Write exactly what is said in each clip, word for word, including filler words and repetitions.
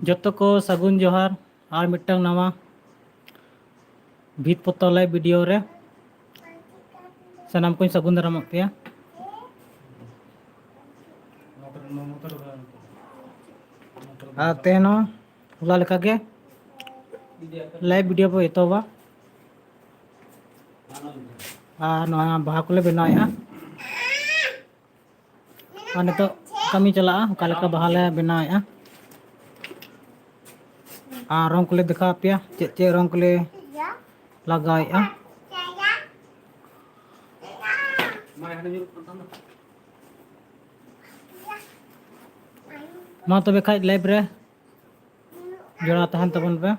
ᱡᱚᱛᱚ ᱠᱚ ᱥᱟᱹᱜᱩᱱ ᱡᱚᱦᱟᱨ᱾ ᱟᱨ ᱢᱤᱫᱴᱟᱝ ᱱᱟᱣᱟ ᱵᱷᱤᱛ ᱯᱚᱛᱟᱣ live video ᱨᱮ ᱥᱟᱱᱟᱢ ᱠᱚᱧ ᱥᱟᱹᱜᱩᱱ ᱫᱟᱨᱟᱢᱚᱜ ᱯᱮᱭᱟ᱾ ᱟᱨ ᱛᱮᱦᱮᱧ ᱦᱚᱸ ᱦᱚᱞᱟ ᱞᱮᱠᱟᱜᱮ live video ᱵᱚ ᱮᱛᱚᱦᱚᱵᱟ᱾ ᱟᱨ ᱱᱚᱣᱟ ᱵᱟᱦᱟ ᱠᱚᱞᱮ ᱵᱮᱱᱟᱣᱮᱫᱼᱟ᱾ ᱟᱨ ᱱᱤᱛᱚᱜ ᱠᱟᱹᱢᱤ ᱪᱟᱞᱟᱜᱼᱟ, ᱚᱠᱟ ᱞᱮᱠᱟ ᱵᱟᱦᱟ ᱞᱮ ᱵᱮᱱᱟᱣᱮᱫᱼᱟ᱾ ᱟᱨ ᱨᱚᱝ ᱠᱚᱞᱮ ᱫᱮᱠᱷᱟᱣ ᱟᱯᱮᱭᱟ, ᱪᱮᱫ ᱪᱮᱫ ᱨᱚᱝ ᱠᱚᱞᱮ ᱞᱟᱜᱟᱣᱮᱫᱼᱟ᱾ ᱢᱟ ᱛᱚᱵᱮ ᱠᱷᱟᱡ live ᱨᱮ ᱡᱚᱲᱟᱣ ᱛᱟᱦᱮᱱ ᱛᱟᱵᱚᱱ ᱯᱮ᱾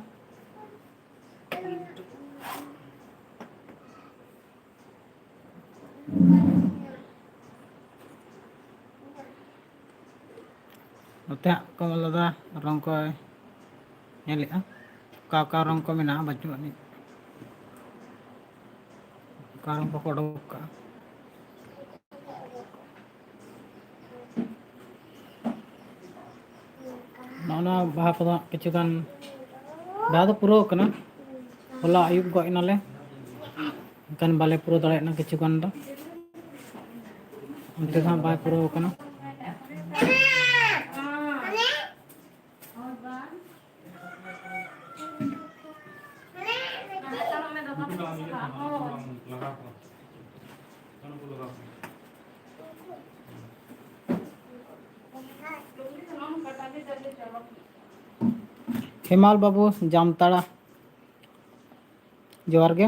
ᱱᱚᱛᱮ ᱦᱟᱸᱜ ᱠᱚᱢᱚᱞ ᱫᱟᱫᱟ ᱨᱚᱝ ᱠᱚᱭ ᱧᱮᱞᱮᱫᱼᱟ, ᱚᱠᱟ ᱚᱠᱟ ᱨᱚᱝ ᱠᱚ ᱢᱮᱱᱟᱜᱼᱟ, ᱵᱟᱹᱪᱩᱜ ᱟᱹᱱᱤᱡ, ᱚᱠᱟ ᱨᱚᱝ ᱠᱚᱠᱚ ᱚᱰᱚᱠ ᱠᱟᱜᱼᱟ᱾ ᱱᱚᱜᱼᱚ ᱱᱚᱣᱟ ᱵᱟᱦᱟ ᱠᱚᱫᱚ ᱦᱟᱸᱜ ᱠᱤᱪᱷᱩ ᱜᱟᱱ ᱵᱟᱦᱟ ᱫᱚ ᱯᱩᱨᱟᱹᱣ ᱠᱟᱱᱟ, ᱦᱚᱞᱟ ᱟᱹᱭᱩᱵ ᱜᱚᱫ ᱮᱱᱟᱞᱮ, ᱮᱱᱠᱷᱟᱱ ᱵᱟᱞᱮ ᱯᱩᱨᱟᱹᱣ ᱫᱟᱲᱮᱭᱟᱜ ᱠᱟᱱᱟ ᱠᱤᱪᱷᱩ ᱜᱟᱱ ᱫᱚ, ᱚᱱᱛᱮ ᱫᱚ ᱦᱟᱸᱜ ᱵᱟᱭ ᱯᱩᱨᱟᱹᱣ ᱠᱟᱱᱟ᱾ ᱦᱮᱢᱟᱞ ᱵᱟᱹᱵᱩ ᱡᱟᱢᱛᱟᱲᱟ, ᱡᱚᱦᱟᱨ ᱜᱮ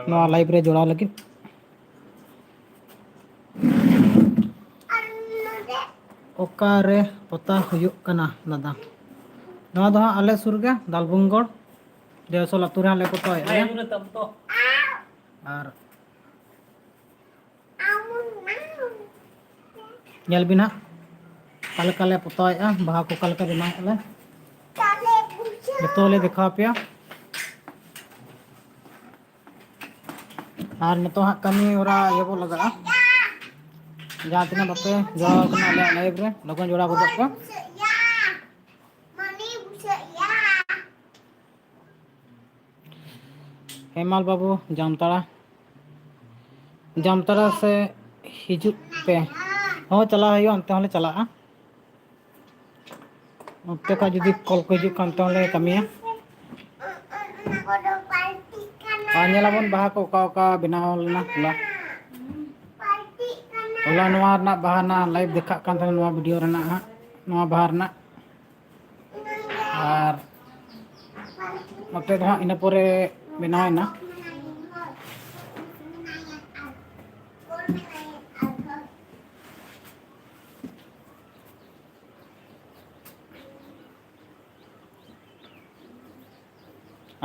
ᱱᱚᱣᱟ live ᱨᱮ ᱡᱚᱲᱟᱣ ᱞᱟᱹᱜᱤᱫ᱾ ᱚᱠᱟᱨᱮ ᱯᱚᱛᱟᱣ ᱦᱩᱭᱩᱜ ᱠᱟᱱᱟ ᱫᱟᱫᱟ? ᱱᱚᱣᱟ ᱫᱚ ᱦᱟᱸᱜ ᱟᱞᱮ ᱥᱩᱨ ᱜᱮ, ᱫᱟᱞᱵᱩᱝᱜᱚᱲ ᱫᱮᱣᱥᱚᱞ ᱟᱹᱛᱩ ᱨᱮ ᱦᱟᱸᱜ ᱞᱮ ᱯᱚᱛᱟᱣᱮᱫᱼᱟ᱾ ᱟᱨ ᱧᱮᱞ ᱵᱤᱱ ᱦᱟᱸᱜ, ᱚᱠᱟ ᱞᱮᱠᱟ ᱞᱮ ᱯᱚᱛᱟᱣᱮᱫᱼᱟ, ᱵᱟᱦᱟ ᱠᱚ ᱚᱠᱟ ᱞᱮᱠᱟ ᱵᱮᱱᱟᱣᱮᱫᱼᱟ ᱞᱮ, ᱡᱚᱛᱚ ᱞᱮ ᱫᱮᱠᱷᱟᱣ ᱟᱯᱮᱭᱟ᱾ ᱟᱨ ᱱᱤᱛᱚᱜ ᱦᱟᱸᱜ ᱠᱟᱹᱢᱤ ᱦᱚᱨᱟ ᱤᱭᱟᱹ ᱵᱚ ᱞᱟᱜᱟᱜᱼᱟ᱾ ᱡᱟᱦᱟᱸ ᱛᱤᱱᱟᱹᱜ ᱵᱟᱯᱮ ᱡᱚᱲᱟᱣ ᱠᱟᱱᱟ ᱟᱞᱮᱭᱟᱜ live ᱨᱮ, ᱞᱚᱜᱚᱱ ᱡᱚᱲᱟᱣ ᱜᱚᱫᱚᱜ ᱯᱮ᱾ ᱦᱮᱢᱟᱞ ᱵᱟᱹᱵᱩ, ᱡᱟᱢᱛᱟᱲᱟ, ᱡᱟᱢᱛᱟᱲᱟ ᱥᱮ ᱦᱤᱡᱩᱜ ᱯᱮ᱾ ᱦᱚᱸ, ᱪᱟᱞᱟᱣ ᱦᱩᱭᱩᱜᱼᱟ, ᱚᱱᱛᱮ ᱦᱚᱸᱞᱮ ᱪᱟᱞᱟᱜᱼᱟ᱾ ᱚᱱᱛᱮ ᱠᱷᱚᱱ ᱡᱩᱫᱤ call ᱠᱚ ᱦᱤᱡᱩᱜ ᱠᱷᱟᱱ, ᱛᱟᱦᱚᱞᱮ ᱠᱟᱹᱢᱤᱭᱟ᱾ ᱟᱨ ᱧᱮᱞᱟᱵᱚᱱ ᱵᱟᱦᱟ ᱠᱚ ᱚᱠᱟ ᱚᱠᱟ ᱵᱮᱱᱟᱣ ᱞᱮᱱᱟ ᱦᱚᱞᱟ᱾ ᱦᱚᱞᱟ ᱱᱚᱣᱟ ᱨᱮᱱᱟᱜ ᱵᱟᱦᱟ ᱨᱮᱱᱟᱜ live ᱫᱮᱠᱷᱟᱜ ᱠᱟᱱ ᱛᱟᱦᱮᱱᱟ, ᱱᱚᱣᱟ video ᱨᱮᱱᱟᱜ ᱦᱟᱸᱜ, ᱱᱚᱣᱟ ᱵᱟᱦᱟ ᱨᱮᱱᱟᱜ᱾ ᱟᱨ ᱱᱚᱛᱮ ᱫᱚ ᱦᱟᱸᱜ ᱤᱱᱟᱹ ᱯᱚᱨᱮ ᱵᱮᱱᱟᱣᱮᱱᱟ᱾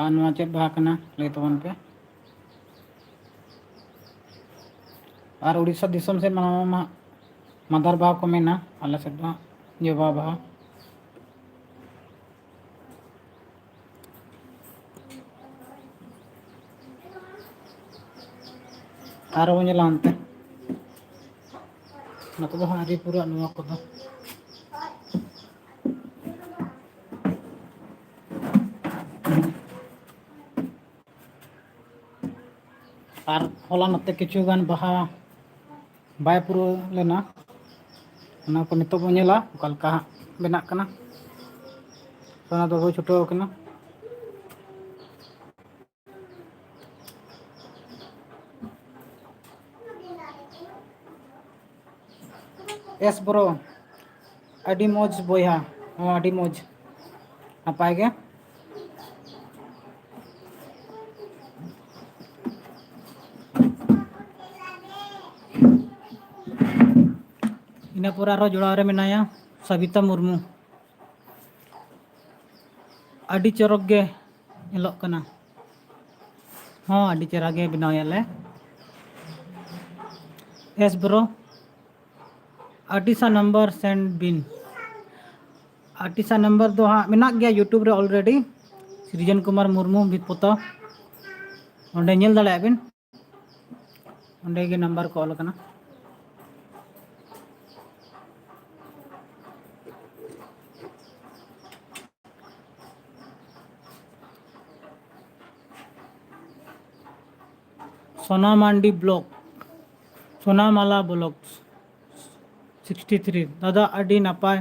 ᱟᱨ ᱱᱚᱣᱟ ᱪᱮᱫ ᱵᱟᱦᱟ ᱠᱟᱱᱟ, ᱞᱟᱹᱭ ᱛᱟᱵᱚᱱ ᱯᱮ᱾ ᱟᱨ ᱩᱲᱤᱥᱥᱟ ᱫᱤᱥᱚᱢ ᱥᱮᱫ ᱢᱟ ᱱᱚᱣᱟ ᱢᱟ ᱢᱟᱫᱟᱨ ᱵᱟᱦᱟ ᱠᱚ ᱢᱮᱱᱟ, ᱟᱞᱮ ᱥᱮᱫ ᱫᱚ ᱦᱟᱸᱜ ᱡᱚᱵᱟ ᱵᱟᱦᱟ᱾ ᱟᱨᱚ ᱵᱚᱱ ᱧᱮᱞᱟ ᱚᱱᱛᱮ, ᱱᱚᱛᱮ ᱫᱚ ᱦᱟᱸᱜ ᱟᱹᱣᱨᱤ ᱯᱩᱨᱟᱹᱜᱼᱟ ᱱᱚᱣᱟ ᱠᱚᱫᱚ᱾ ᱟᱨ ᱦᱚᱞᱟ ᱱᱚᱛᱮ ᱠᱤᱪᱷᱩ ᱜᱟᱱ ᱵᱟᱦᱟ ᱵᱟᱭ ᱯᱩᱨᱟᱹᱣ ᱞᱮᱱᱟ, ᱚᱱᱟ ᱠᱚ ᱱᱤᱛᱚᱜ ᱵᱚᱱ ᱧᱮᱞᱟ ᱚᱠᱟ ᱞᱮᱠᱟ ᱦᱟᱸᱜ ᱵᱮᱱᱟᱜ ᱠᱟᱱᱟ᱾ ᱥᱳᱱᱟ ᱫᱚ ᱦᱩᱭ ᱪᱷᱩᱴᱟᱹᱣ ᱠᱟᱱᱟ᱾ Yes bro, ᱟᱹᱰᱤ ᱢᱚᱡᱽ ᱵᱚᱭᱦᱟ, ᱦᱚᱸ ᱟᱹᱰᱤ ᱢᱚᱡᱽ, ᱱᱟᱯᱟᱭ ᱜᱮ᱾ ᱤᱱᱟᱹ ᱯᱚᱨ ᱟᱨᱦᱚᱸ ᱡᱚᱲᱟᱣ ᱨᱮ ᱢᱮᱱᱟᱭᱟ ᱥᱟᱵᱤᱛᱟ ᱢᱩᱨᱢᱩ᱾ ᱟᱹᱰᱤ ᱪᱚᱨᱚᱠ ᱜᱮ ᱧᱮᱞᱚᱜ ᱠᱟᱱᱟ᱾ ᱦᱚᱸ, ᱟᱹᱰᱤ ᱪᱮᱦᱨᱟ ᱜᱮ ᱵᱮᱱᱟᱣ ᱮᱭᱟᱞᱮ᱾ Yes bro, artist ᱟᱜ number send ᱵᱤᱱ᱾ Artist ᱟᱜ number ᱫᱚ ᱦᱟᱸᱜ ᱢᱮᱱᱟᱜ ᱜᱮᱭᱟ YouTube ᱨᱮ already, ᱥᱨᱤᱡᱚᱱ ᱠᱩᱢᱟᱨ ᱢᱩᱨᱢᱩ ᱵᱷᱤᱛ ᱯᱚᱛᱟᱣ, ᱚᱸᱰᱮ ᱧᱮᱞ ᱫᱟᱲᱮᱭᱟᱜ ᱵᱤᱱ᱾ ᱚᱸᱰᱮ ᱜᱮ number ᱠᱚ ᱚᱞ ᱟᱠᱟᱱᱟ᱾ ᱥᱳᱱᱟᱢᱟᱱᱰᱤ ᱵᱞᱚᱠ, ᱥᱳᱱᱟᱢᱟᱞᱟ ᱵᱞᱚᱠ ᱥᱤᱠᱥᱴᱤ ᱛᱷᱨᱤ᱾ ᱫᱟᱫᱟ, ᱟᱹᱰᱤ ᱱᱟᱯᱟᱭ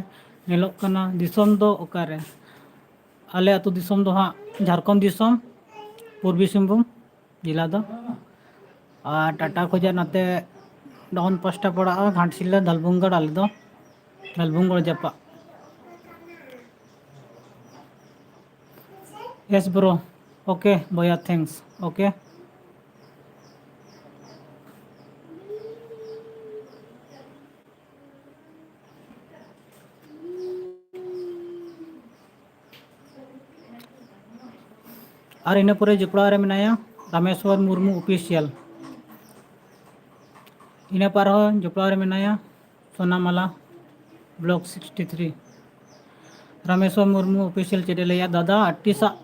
ᱧᱮᱞᱚᱜ ᱠᱟᱱᱟ᱾ ᱫᱤᱥᱚᱢ ᱫᱚ ᱚᱠᱟᱨᱮ? ᱟᱞᱮ ᱟᱹᱛᱩ ᱫᱤᱥᱚᱢ ᱫᱚ ᱦᱟᱸᱜ ᱡᱷᱟᱲᱠᱷᱚᱸᱰ ᱫᱤᱥᱚᱢ, ᱯᱩᱨᱵᱤ ᱥᱤᱝᱵᱷᱩᱢ ᱡᱮᱞᱟ ᱫᱚ᱾ ᱟᱨ ᱴᱟᱴᱟ ᱠᱷᱚᱡᱟᱜ ᱱᱚᱛᱮ ᱰᱟᱣᱩᱱ ᱯᱟᱥᱴᱟ ᱯᱟᱲᱟᱜᱼᱟ ᱜᱷᱟᱴᱥᱤᱞᱟᱹ, ᱫᱷᱟᱞᱵᱷᱩᱝᱜᱚᱲ, ᱟᱞᱮ ᱫᱚ ᱫᱷᱟᱞᱵᱷᱩᱝᱜᱚᱲ ᱡᱟᱯᱟᱜ᱾ Yes bro, okay ᱵᱚᱭᱦᱟ, thanks, okay᱾ ᱟᱨ ᱤᱱᱟᱹ ᱯᱚᱨᱮ ᱡᱚᱯᱲᱟᱣ ᱨᱮ ᱢᱮᱱᱟᱭᱟ ᱨᱟᱢᱮᱥᱣᱚᱨ ᱢᱩᱨᱢᱩ ᱚᱯᱷᱤᱥᱤᱭᱟᱞ᱾ ᱤᱱᱟᱹ ᱯᱚᱨ ᱦᱚᱸ ᱡᱚᱯᱲᱟᱣ ᱨᱮ ᱢᱮᱱᱟᱭᱟ Sonamala block sixty three. Rameswar Murmu official ᱪᱮᱫ ᱮ ᱞᱟᱹᱭᱟ? ᱫᱟᱫᱟ, ᱟᱨᱴᱤᱥᱴ ᱟᱜ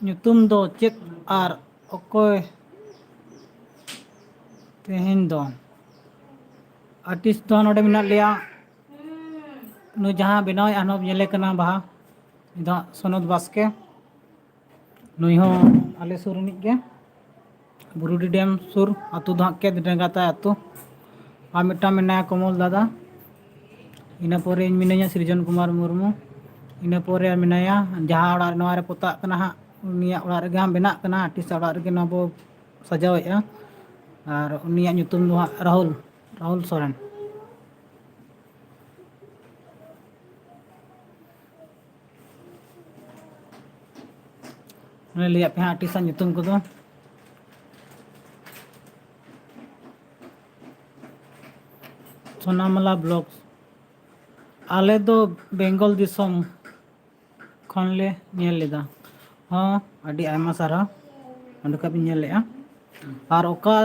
ᱧᱩᱛᱩᱢ ᱫᱚ ᱪᱮᱫ ᱟᱨ ᱚᱠᱚᱭ ᱛᱮᱦᱮᱧ ᱫᱚ? ᱟᱨᱴᱤᱥᱴ ᱫᱚ ᱱᱚᱰᱮ ᱢᱮᱱᱟᱜ ᱞᱮᱭᱟ, ᱱᱩᱭ ᱡᱟᱦᱟᱸ ᱵᱮᱱᱟᱣᱮᱫᱼᱟ, ᱱᱚᱣᱟ ᱧᱮᱞᱮ ᱠᱟᱱᱟ ᱵᱟᱦᱟ, ᱩᱱᱤ ᱫᱚ ᱦᱟᱸᱜ ᱥᱚᱱᱚᱛ ᱵᱟᱥᱠᱮ᱾ ᱱᱩᱭ ᱦᱚᱸ ᱟᱞᱮ ᱥᱩᱨ ᱨᱤᱱᱤᱡ ᱜᱮ, ᱵᱩᱨᱩᱰᱤ ᱰᱮᱢ ᱥᱩᱨ ᱟᱹᱛᱩ ᱫᱚ ᱦᱟᱸᱜ ᱠᱮᱫ ᱰᱮᱸᱜᱟ ᱛᱟᱭ ᱟᱹᱛᱩ᱾ ᱟᱨ ᱢᱤᱫᱴᱟᱝ ᱢᱮᱱᱟᱭᱟ ᱠᱚᱢᱚᱞ ᱫᱟᱫᱟ, ᱤᱱᱟᱹ ᱯᱚᱨᱮ ᱤᱧ ᱢᱤᱱᱟᱹᱧᱟ ᱥᱨᱤᱡᱚᱱ ᱠᱩᱢᱟᱨ ᱢᱩᱨᱢᱩ, ᱤᱱᱟᱹ ᱯᱚᱨᱮ ᱢᱮᱱᱟᱭᱟ ᱡᱟᱦᱟᱸ ᱚᱲᱟᱜ ᱨᱮ ᱱᱚᱣᱟ ᱨᱮ ᱯᱚᱛᱟᱜ ᱠᱟᱱᱟ ᱦᱟᱸᱜ, ᱩᱱᱤᱭᱟᱜ ᱚᱲᱟᱜ ᱨᱮᱜᱮ ᱦᱟᱸᱜ ᱵᱮᱱᱟᱜ ᱠᱟᱱᱟ, ᱟᱨᱴᱤᱥᱴ ᱚᱲᱟᱜ ᱨᱮᱜᱮ ᱱᱚᱣᱟ ᱵᱚ ᱥᱟᱡᱟᱣᱮᱫᱼᱟ᱾ ᱟᱨ ᱩᱱᱤᱭᱟᱜ ᱧᱩᱛᱩᱢ ᱫᱚ ᱦᱟᱸᱜ ᱨᱟᱦᱩᱞ, ᱨᱟᱦᱩᱞ ᱥᱚᱨᱮᱱ᱾ ᱚᱱᱮ ᱞᱟᱹᱭᱟᱫ ᱯᱮ ᱦᱟᱸᱜ ᱟᱨᱴᱤᱥᱴ ᱟᱜ ᱧᱩᱛᱩᱢ ᱠᱚᱫᱚ᱾ ᱥᱳᱱᱟᱢᱟᱞᱟ ᱵᱞᱚᱜᱥ, ᱟᱞᱮ ᱫᱚ ᱵᱮᱝᱜᱚᱞ ᱫᱤᱥᱚᱢ ᱠᱷᱚᱱᱞᱮ ᱧᱮᱞ ᱞᱮᱫᱟ᱾ ᱦᱚᱸ, ᱟᱹᱰᱤ ᱟᱭᱢᱟ ᱥᱟᱨᱦᱟᱣ, ᱚᱸᱰᱮ ᱠᱷᱚᱱ ᱵᱤᱱ ᱧᱮᱞ ᱞᱮᱫᱼᱟ᱾ ᱟᱨ ᱚᱠᱟ,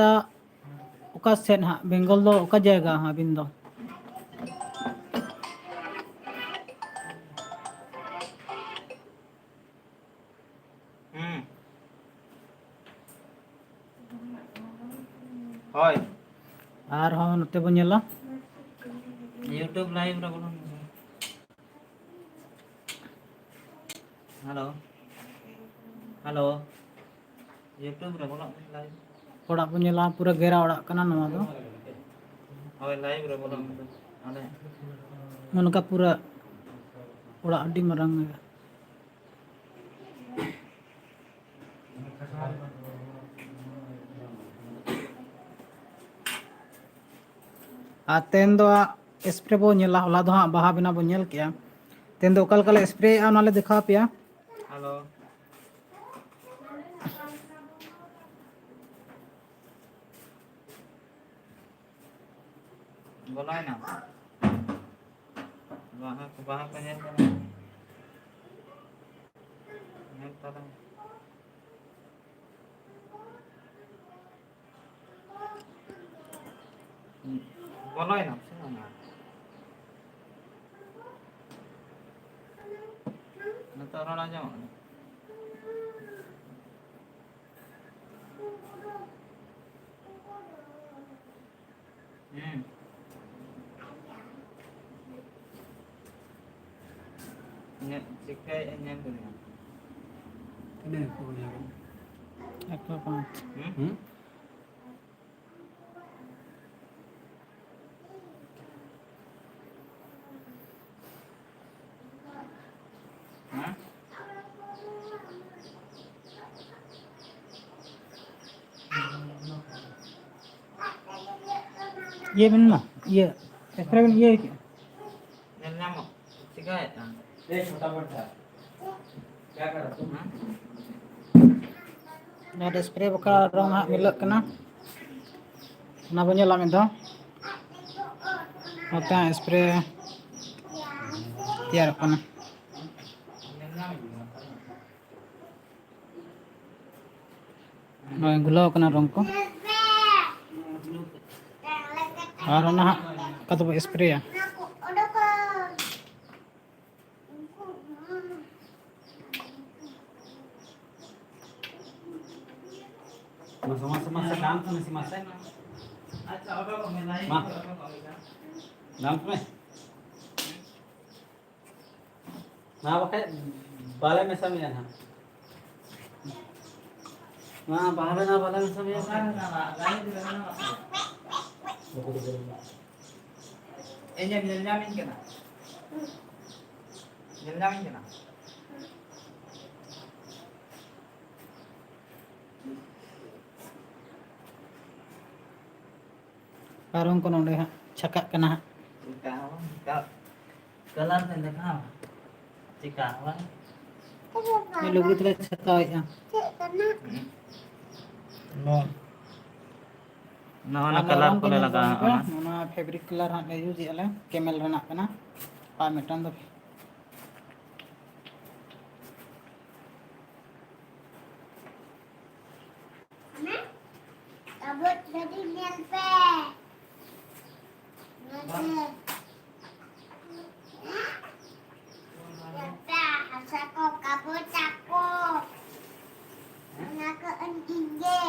ᱚᱠᱟ ᱥᱮᱫ ᱦᱟᱸᱜ, ᱵᱮᱝᱜᱚᱞ ᱫᱚ ᱚᱠᱟ ᱡᱟᱭᱜᱟ ᱦᱟᱸᱜ ᱟᱹᱵᱤᱱ ᱫᱚ? ᱦᱩᱸ᱾ ᱦᱳᱭ᱾ ᱟᱨᱦᱚᱸ ᱱᱚᱛᱮ ᱵᱚᱱ ᱧᱮᱞᱟ᱾ YouTube live ᱨᱮ ᱵᱚᱞᱚᱱ ᱢᱮ᱾ Hello, hello, YouTube ᱨᱮ ᱵᱚᱞᱚᱜ ᱢᱮ live᱾ ᱚᱲᱟᱜ ᱵᱚᱱ ᱧᱮᱞᱟ, ᱯᱩᱨᱟᱹ ᱜᱷᱮᱨᱟ ᱚᱲᱟᱜ ᱠᱟᱱᱟ ᱱᱚᱣᱟ ᱫᱚ᱾ ᱦᱳᱭ, live ᱨᱮ ᱵᱚᱞᱚ ᱢᱮ᱾ ᱟᱞᱮ ᱱᱚᱝᱠᱟ ᱯᱩᱨᱟᱹ ᱚᱲᱟᱜ ᱟᱹᱰᱤ ᱢᱟᱨᱟᱝ ᱜᱮᱭᱟ᱾ ᱟᱨ ᱛᱮᱦᱮᱧ ᱫᱚ ᱦᱟᱸᱜ spray ᱵᱚ ᱧᱮᱞᱟ, ᱦᱚᱞᱟ ᱫᱚ ᱦᱟᱸᱜ ᱵᱟᱦᱟ ᱵᱮᱱᱟᱣ ᱵᱚ ᱧᱮᱞ ᱠᱮᱜᱼᱟ᱾ ᱛᱮᱦᱮᱧ ᱫᱚ ᱚᱠᱟ ᱞᱮᱠᱟ ᱞᱮ sprayᱮᱜᱼᱟ, ᱚᱱᱟ ᱞᱮ ᱫᱮᱠᱷᱟᱣ ᱟᱯᱮᱭᱟ᱾ ᱦᱮᱞᱳ᱾ ᱵᱚᱞᱚᱭᱮᱱᱟ? ᱵᱟᱦᱟ ᱠᱚ, ᱵᱟᱦᱟ ᱠᱚ ᱧᱮᱞ ᱠᱟᱱᱟ᱾ ᱧᱮᱞ ᱛᱟᱞᱟᱝ᱾ ᱵᱚᱞᱚᱭᱮᱱᱟᱢ ᱥᱮ ᱵᱟᱝᱟ? ᱱᱤᱛᱚᱜ ᱨᱚᱲ ᱟᱸᱡᱚᱢᱚᱜ ᱠᱟᱱᱟ? ᱦᱩᱸ᱾ ᱧᱮ-, ᱪᱤᱠᱟᱹᱭᱮᱫᱼᱟ ᱧᱮᱞ ᱫᱚ ᱧᱮᱞ᱾ ᱛᱤᱱᱟᱹᱜ ᱠᱚ ᱧᱟᱢᱟ? ᱮᱠᱥᱚ ᱯᱟᱸᱪ᱾ ᱦᱩᱸ? ᱦᱩᱸ? ᱦᱮᱸ? ᱤᱭᱟᱹ ᱵᱮᱱ ᱢᱟ, ᱤᱭᱟᱹ, ᱮᱠᱥᱨᱮ ᱵᱮᱱ ᱤᱭᱟᱹ ᱠᱮᱜᱼᱟ᱾ ᱧᱮᱞ ᱧᱟᱢᱚᱜ, ᱪᱤᱠᱟᱹᱭᱮᱫ ᱠᱟᱱ? ᱦᱮᱸ? ᱟᱨ spray ᱵᱟᱠᱷᱨᱟ ᱨᱚᱝ ᱦᱟᱸᱜ ᱢᱤᱞᱟᱹᱜ ᱠᱟᱱᱟ, ᱚᱱᱟ ᱵᱚᱱ ᱧᱮᱞᱟ ᱢᱤᱫ ᱫᱷᱟᱣ᱾ ᱱᱚᱛᱮ ᱦᱟᱸᱜ spray ᱛᱮᱭᱟᱨᱚᱜ ᱠᱟᱱᱟ᱾ ᱱᱚᱜᱼᱚᱭ ᱜᱷᱩᱞᱟᱹᱣ ᱠᱟᱱᱟ ᱨᱚᱝ ᱠᱚ᱾ ᱟᱨ ᱚᱱᱟ ᱦᱟᱸᱜ ᱚᱱᱠᱟ ᱛᱮᱵᱚ ᱥᱯᱨᱮᱭᱟ᱾ ᱢᱟᱥᱮ, ᱢᱟᱥᱮ, ᱢᱟᱥᱮ, ᱫᱟᱢ ᱠᱚ ᱢᱮᱥᱮ, ᱢᱟᱥᱮ᱾ ᱢᱟ᱾ ᱫᱟᱢ ᱠᱚ ᱢᱮ᱾ ᱱᱚᱣᱟ ᱵᱟᱠᱷᱟᱡ ᱵᱟᱞᱮ ᱢᱮᱥᱟ ᱢᱮᱭᱟ ᱱᱟᱦᱟᱜ᱾ ᱱᱚᱣᱟ ᱵᱟᱦᱟ ᱵᱮᱱᱟᱣ ᱵᱟᱞᱟ ᱢᱮᱥᱟ ᱢᱮᱭᱟ ᱥᱮ? ᱤᱧᱮᱢ ᱧᱮᱞ ᱧᱟᱢᱤᱧ ᱠᱟᱱᱟ? ᱧᱮᱞ ᱧᱟᱢᱤᱧ ᱠᱟᱱᱟ? ᱟᱨ ᱩᱱᱠᱩ ᱱᱚᱰᱮ ᱦᱟᱸᱜ ᱪᱷᱟᱠᱟᱜ ᱠᱟᱱᱟ ᱦᱟᱸᱜ᱾ ᱪᱮᱠᱟ ᱦᱚᱸ ᱵᱟᱝ, ᱪᱮᱠᱟ ᱠᱟᱞᱟᱨ ᱛᱮ ᱫᱮᱠᱷᱟᱣ᱾ ᱪᱮᱠᱟ ᱦᱚᱸ ᱵᱟᱝ᱾ ᱞᱩᱜᱽᱲᱤ ᱛᱮᱞᱮ ᱪᱷᱟᱠᱟᱣᱮᱫᱼᱟ᱾ ᱪᱮᱫ ᱠᱟᱱᱟ? ᱱᱚᱣᱟ᱾ ᱱᱚᱜᱼᱚ ᱱᱟ ᱟᱨ ᱱᱚᱣᱟ ᱠᱟᱞᱟᱨ ᱨᱚᱝ ᱠᱚ ᱠᱚᱞᱮ ᱧᱮᱞ ᱞᱟᱜᱟᱣ ᱛᱟᱵᱚᱱ ᱯᱮ, ᱠᱟᱜᱼᱟ᱾ ᱱᱚᱣᱟ ᱯᱷᱮᱵᱨᱤᱠ ᱠᱟᱞᱟᱨ ᱦᱟᱸᱜ ᱞᱮ ᱤᱭᱩᱡᱽ ᱮᱫᱼᱟ ᱞᱮ, ᱠᱮᱢᱮᱞ ᱨᱮᱱᱟᱜ ᱠᱟᱱᱟ᱾ ᱟᱨ ᱢᱤᱫᱴᱟᱝ ᱫᱚ ᱟᱵᱚ ᱜᱟᱹᱰᱤ ᱧᱮᱞ ᱯᱮ᱾ ᱱᱚᱛᱮ᱾ ᱦᱟᱥᱟ ᱠᱚ ᱠᱟᱵᱚ ᱪᱟᱠᱚ᱾ ᱚᱱᱟ ᱠᱚ ᱤᱧ ᱜᱮ᱾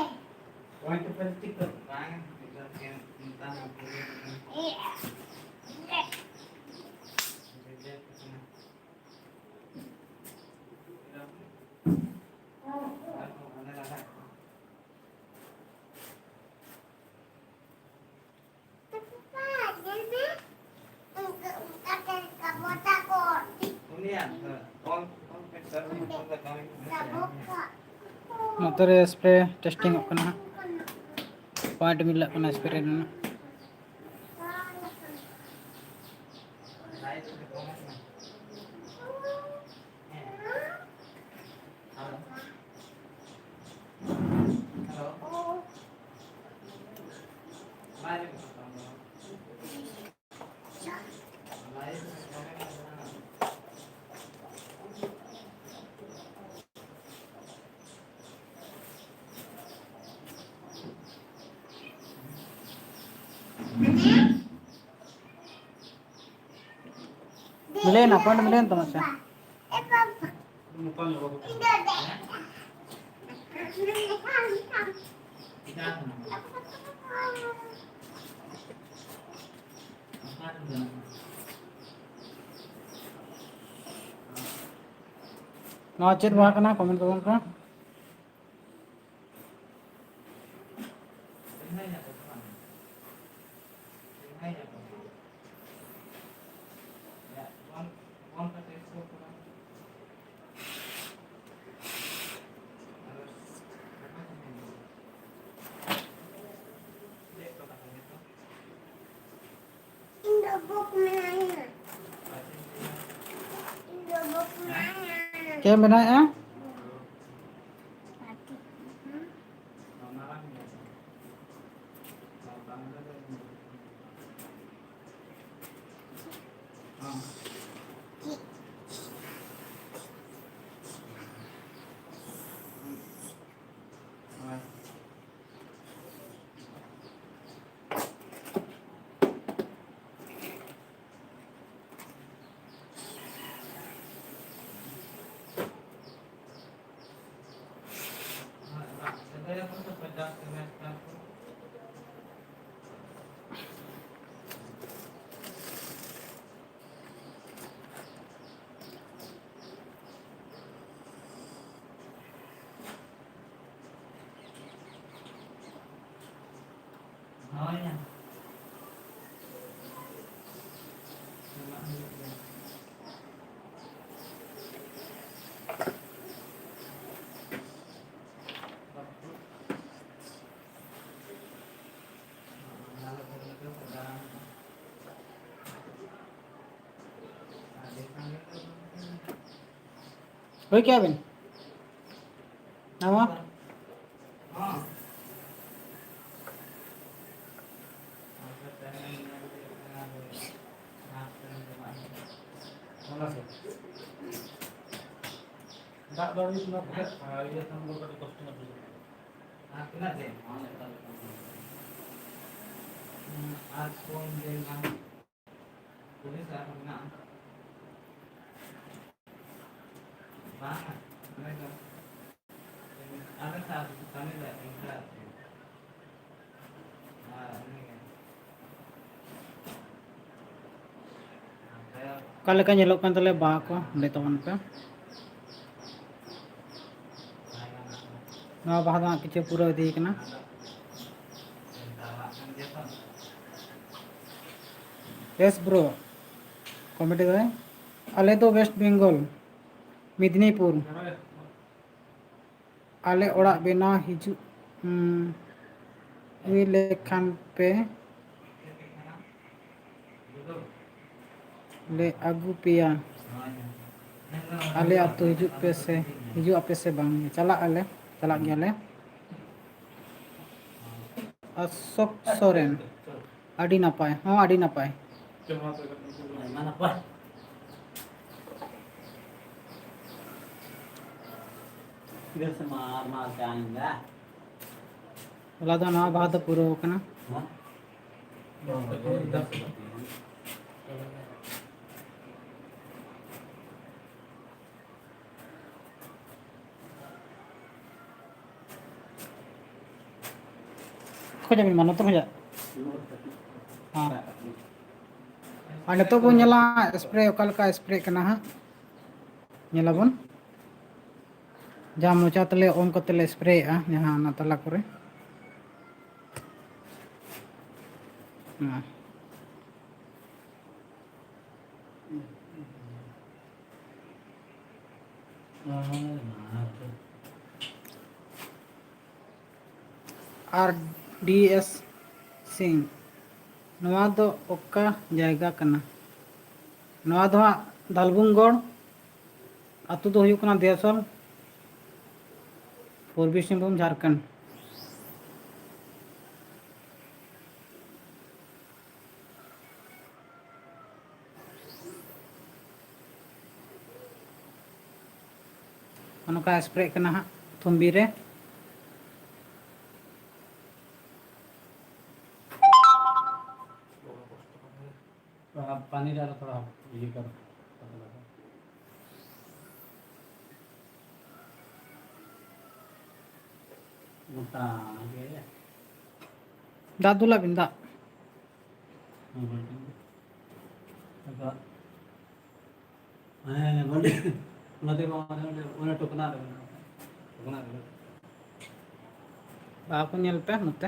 ᱱᱚᱛᱮ ᱨᱮ ᱥᱯᱨᱮ ᱴᱮᱥᱴᱤᱝ ᱚᱜ ᱠᱟᱱᱟ ᱦᱟᱸᱜ᱾ ᱯᱚᱭᱮᱱᱴ ᱢᱤᱞᱟᱜ ᱠᱟᱱᱟ ᱥᱯᱨᱮ ᱨᱮᱱᱟᱜ᱾ ᱢᱤᱞᱟᱹᱭᱮᱱᱟ, ᱯᱚᱭᱮᱱᱴ ᱢᱤᱞᱟᱹᱭᱮᱱ ᱛᱟᱢᱟ ᱥᱮ? ᱱᱚᱣᱟ ᱪᱮᱫ ᱵᱟᱦᱟ ᱠᱟᱱᱟ? ᱠᱚᱢᱮᱱᱴ ᱛᱟᱵᱚᱱ ᱯᱮ᱾ ᱪᱮᱫ ᱮᱢ ᱵᱮᱱᱟᱣᱮᱫᱼᱟ? ᱦᱳᱭ ᱭᱟ᱾ ᱪᱟᱞᱟᱜ ᱦᱩᱭᱩᱜ ᱜᱮᱭᱟ᱾ ᱦᱩᱭ ᱠᱮᱜᱼᱟ ᱵᱤᱱ? ᱱᱟᱣᱟ? ᱫᱟᱜ ᱫᱚ ᱦᱩᱭᱩᱜ ᱠᱟᱱᱟ ᱯᱟᱞᱮ, ᱟᱨ ᱤᱭᱟᱹ ᱠᱷᱟᱱ ᱫᱚ ᱠᱟᱹᱴᱤᱡ ᱠᱚᱥᱴᱚ ᱧᱚᱜ ᱵᱩᱡᱷᱟᱹᱜᱼᱟ᱾ ᱟᱨ ᱛᱤᱱᱟᱹᱜ ᱫᱤᱱ? ᱟᱨ ᱯᱩᱱ ᱫᱤᱱ ᱜᱟᱱ᱾ ᱯᱩᱞᱤᱥ ᱟᱨ ᱢᱮᱱᱟᱜᱼᱟ᱾ ᱵᱟᱝᱟ, ᱱᱚᱰᱮ ᱫᱚ ᱟᱞᱮ ᱥᱟᱶ ᱠᱟᱹᱢᱤ ᱫᱚ ᱤᱱᱠᱟᱹ ᱟᱨᱠᱤ᱾ ᱦᱮᱸ, ᱩᱱᱤᱜᱮ᱾ ᱚᱠᱟ ᱞᱮᱠᱟ ᱧᱮᱞᱚᱜ ᱠᱟᱱ ᱛᱟᱞᱮᱭᱟ ᱵᱟᱦᱟ ᱠᱚ, ᱞᱟᱹᱭ ᱛᱟᱵᱚᱱ ᱯᱮ᱾ ᱱᱚᱣᱟ ᱵᱟᱦᱟ ᱫᱚ ᱦᱟᱸᱜ ᱠᱤᱪᱷᱩ ᱯᱩᱨᱟᱹᱣ ᱤᱫᱤᱭ ᱠᱟᱱᱟ᱾ ᱮᱥ ᱵᱨᱳ ᱠᱚᱢᱮᱱᱴ ᱠᱟᱫᱟᱭ, ᱟᱞᱮ ᱫᱚ ᱳᱭᱮᱥᱴ ᱵᱮᱝᱜᱚᱞ, ᱢᱮᱫᱽᱱᱤᱯᱩᱨ᱾ ᱟᱞᱮ ᱚᱲᱟᱜ ᱵᱮᱱᱟᱣ ᱦᱤᱡᱩᱜ, ᱦᱩᱸ, ᱦᱩᱭ ᱞᱮᱠᱷᱟᱱ ᱯᱮ᱾ ᱞᱮ ᱟᱹᱜᱩ ᱯᱮᱭᱟ ᱟᱞᱮ ᱟᱹᱛᱩ᱾ ᱦᱤᱡᱩᱜ ᱯᱮ ᱥᱮ, ᱦᱤᱡᱩᱜ ᱟᱯᱮ ᱥᱮ ᱵᱟᱝ? ᱪᱟᱞᱟᱜ ᱟᱞᱮ, ᱪᱟᱞᱟᱜ ᱜᱮᱭᱟᱞᱮ᱾ ᱚᱥᱳᱠ ᱥᱚᱨᱮᱱ, ᱟᱹᱰᱤ ᱱᱟᱯᱟᱭ, ᱦᱚᱸ, ᱟᱹᱰᱤ ᱱᱟᱯᱟᱭ᱾ ᱟᱭᱢᱟ ᱱᱟᱯᱟᱭ᱾ ᱦᱚᱞᱟ ᱫᱚ ᱱᱟᱣᱟ ᱵᱟᱦᱟ ᱫᱚ ᱯᱩᱨᱟᱹᱣ ᱠᱟᱱᱟ᱾ ᱠᱷᱚᱡᱟᱜ ᱵᱤᱱ ᱢᱟ, ᱱᱚᱛᱮ ᱠᱷᱚᱡᱟᱜ᱾ ᱦᱮᱸ᱾ ᱟᱨ ᱱᱤᱛᱚᱜ ᱵᱚᱱ ᱧᱮᱞᱟ ᱥᱯᱨᱮ ᱚᱠᱟ ᱞᱮᱠᱟ ᱥᱯᱨᱮ ᱠᱟᱱᱟ ᱦᱟᱸᱜ᱾ ᱧᱮᱞᱟᱵᱚᱱ᱾ ᱡᱟᱦᱟᱸ ᱢᱚᱪᱟ ᱛᱮᱞᱮ ᱚᱝ ᱠᱟᱛᱮ ᱞᱮ ᱥᱯᱨᱮᱭᱮᱜᱼᱟ, ᱡᱟᱦᱟᱸ ᱚᱱᱟ ᱛᱟᱞᱟ ᱠᱚᱨᱮ᱾ ᱦᱮᱸ᱾ ᱟᱨ ᱰᱤ ᱮᱥ ᱥᱤᱝ, ᱱᱚᱣᱟ ᱫᱚ ᱚᱠᱟ ᱡᱟᱭᱜᱟ ᱠᱟᱱᱟ? ᱱᱚᱣᱟ ᱫᱚ ᱦᱟᱸᱜ ᱫᱷᱟᱞᱵᱷᱩᱢᱜᱚᱲ, ᱟᱹᱛᱩ ᱫᱚ ᱦᱩᱭᱩᱜ ᱠᱟᱱᱟ ᱫᱮᱣᱥᱚᱞ, ᱯᱩᱨᱵᱤ ᱥᱤᱝᱵᱷᱩᱢ, ᱡᱷᱟᱲᱠᱷᱚᱸᱰ᱾ ᱱᱚᱝᱠᱟ ᱥᱯᱨᱮᱜ ᱠᱟᱱᱟ ᱦᱟᱸᱜ ᱛᱷᱩᱢᱵᱤ ᱨᱮ᱾ ᱛᱷᱚᱲᱟ ᱯᱟᱱᱤ ᱰᱟᱞᱟ, ᱛᱷᱚᱲᱟ ᱤᱭᱟᱹ ᱠᱟᱨ, ᱯᱟᱛᱞᱟ ᱠᱟᱨ᱾ ᱢᱚᱴᱟ ᱜᱮ᱾ ᱫᱟᱜ ᱫᱩᱞᱟᱜ ᱵᱤᱱ, ᱫᱟᱜ᱾ ᱦᱮᱸ, ᱵᱟᱞᱴᱤᱱ ᱜᱮ᱾ ᱟᱫᱚ ᱦᱮᱸ, ᱵᱟᱞᱴᱤᱱ᱾ ᱚᱱᱟᱛᱮ ᱢᱟ ᱚᱱᱮ, ᱚᱱᱮ, ᱚᱱᱮ ᱴᱚᱠᱱᱟ ᱨᱮ ᱢᱮᱱᱟᱜᱼᱟ᱾ ᱴᱚᱠᱱᱟ ᱨᱮ ᱢᱮᱱᱟᱜᱼᱟ᱾ ᱵᱟᱠᱚ ᱧᱮᱞ ᱯᱮ ᱱᱚᱛᱮ᱾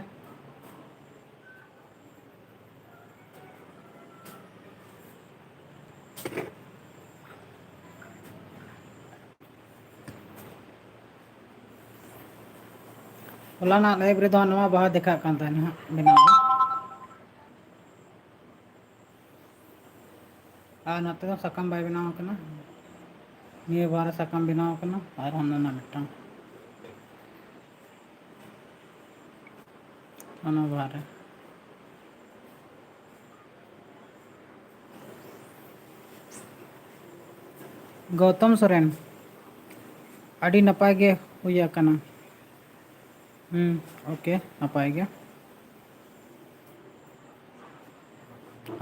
ᱦᱚᱞᱟᱱᱟᱜ live ᱨᱮᱫᱚ ᱦᱟᱸᱜ ᱱᱚᱣᱟ ᱵᱟᱦᱟ ᱫᱮᱠᱷᱟᱜ ᱠᱟᱱ ᱛᱟᱦᱮᱱᱟ ᱦᱟᱸᱜ ᱵᱮᱱᱟᱣ ᱫᱚ᱾ ᱟᱨ ᱱᱚᱛᱮ ᱫᱚ ᱥᱟᱠᱟᱢ ᱵᱟᱭ ᱵᱮᱱᱟᱣ ᱠᱟᱱᱟ᱾ ᱱᱤᱭᱟᱹ ᱵᱟᱨ ᱥᱟᱠᱟᱢ ᱵᱮᱱᱟᱣ ᱠᱟᱱᱟ, ᱟᱨ ᱦᱟᱱᱟ ᱱᱟ ᱢᱤᱫᱴᱟᱝ᱾ ᱚᱱᱟ ᱵᱟᱦᱟ ᱨᱮ ᱜᱳᱛᱚᱢ ᱥᱚᱨᱮᱱ, ᱟᱹᱰᱤ ᱱᱟᱯᱟᱭ ᱜᱮ ᱦᱩᱭ ᱟᱠᱟᱱᱟ᱾ ᱦᱩᱸ, ᱳᱠᱮ, ᱱᱟᱯᱟᱭ ᱜᱮ᱾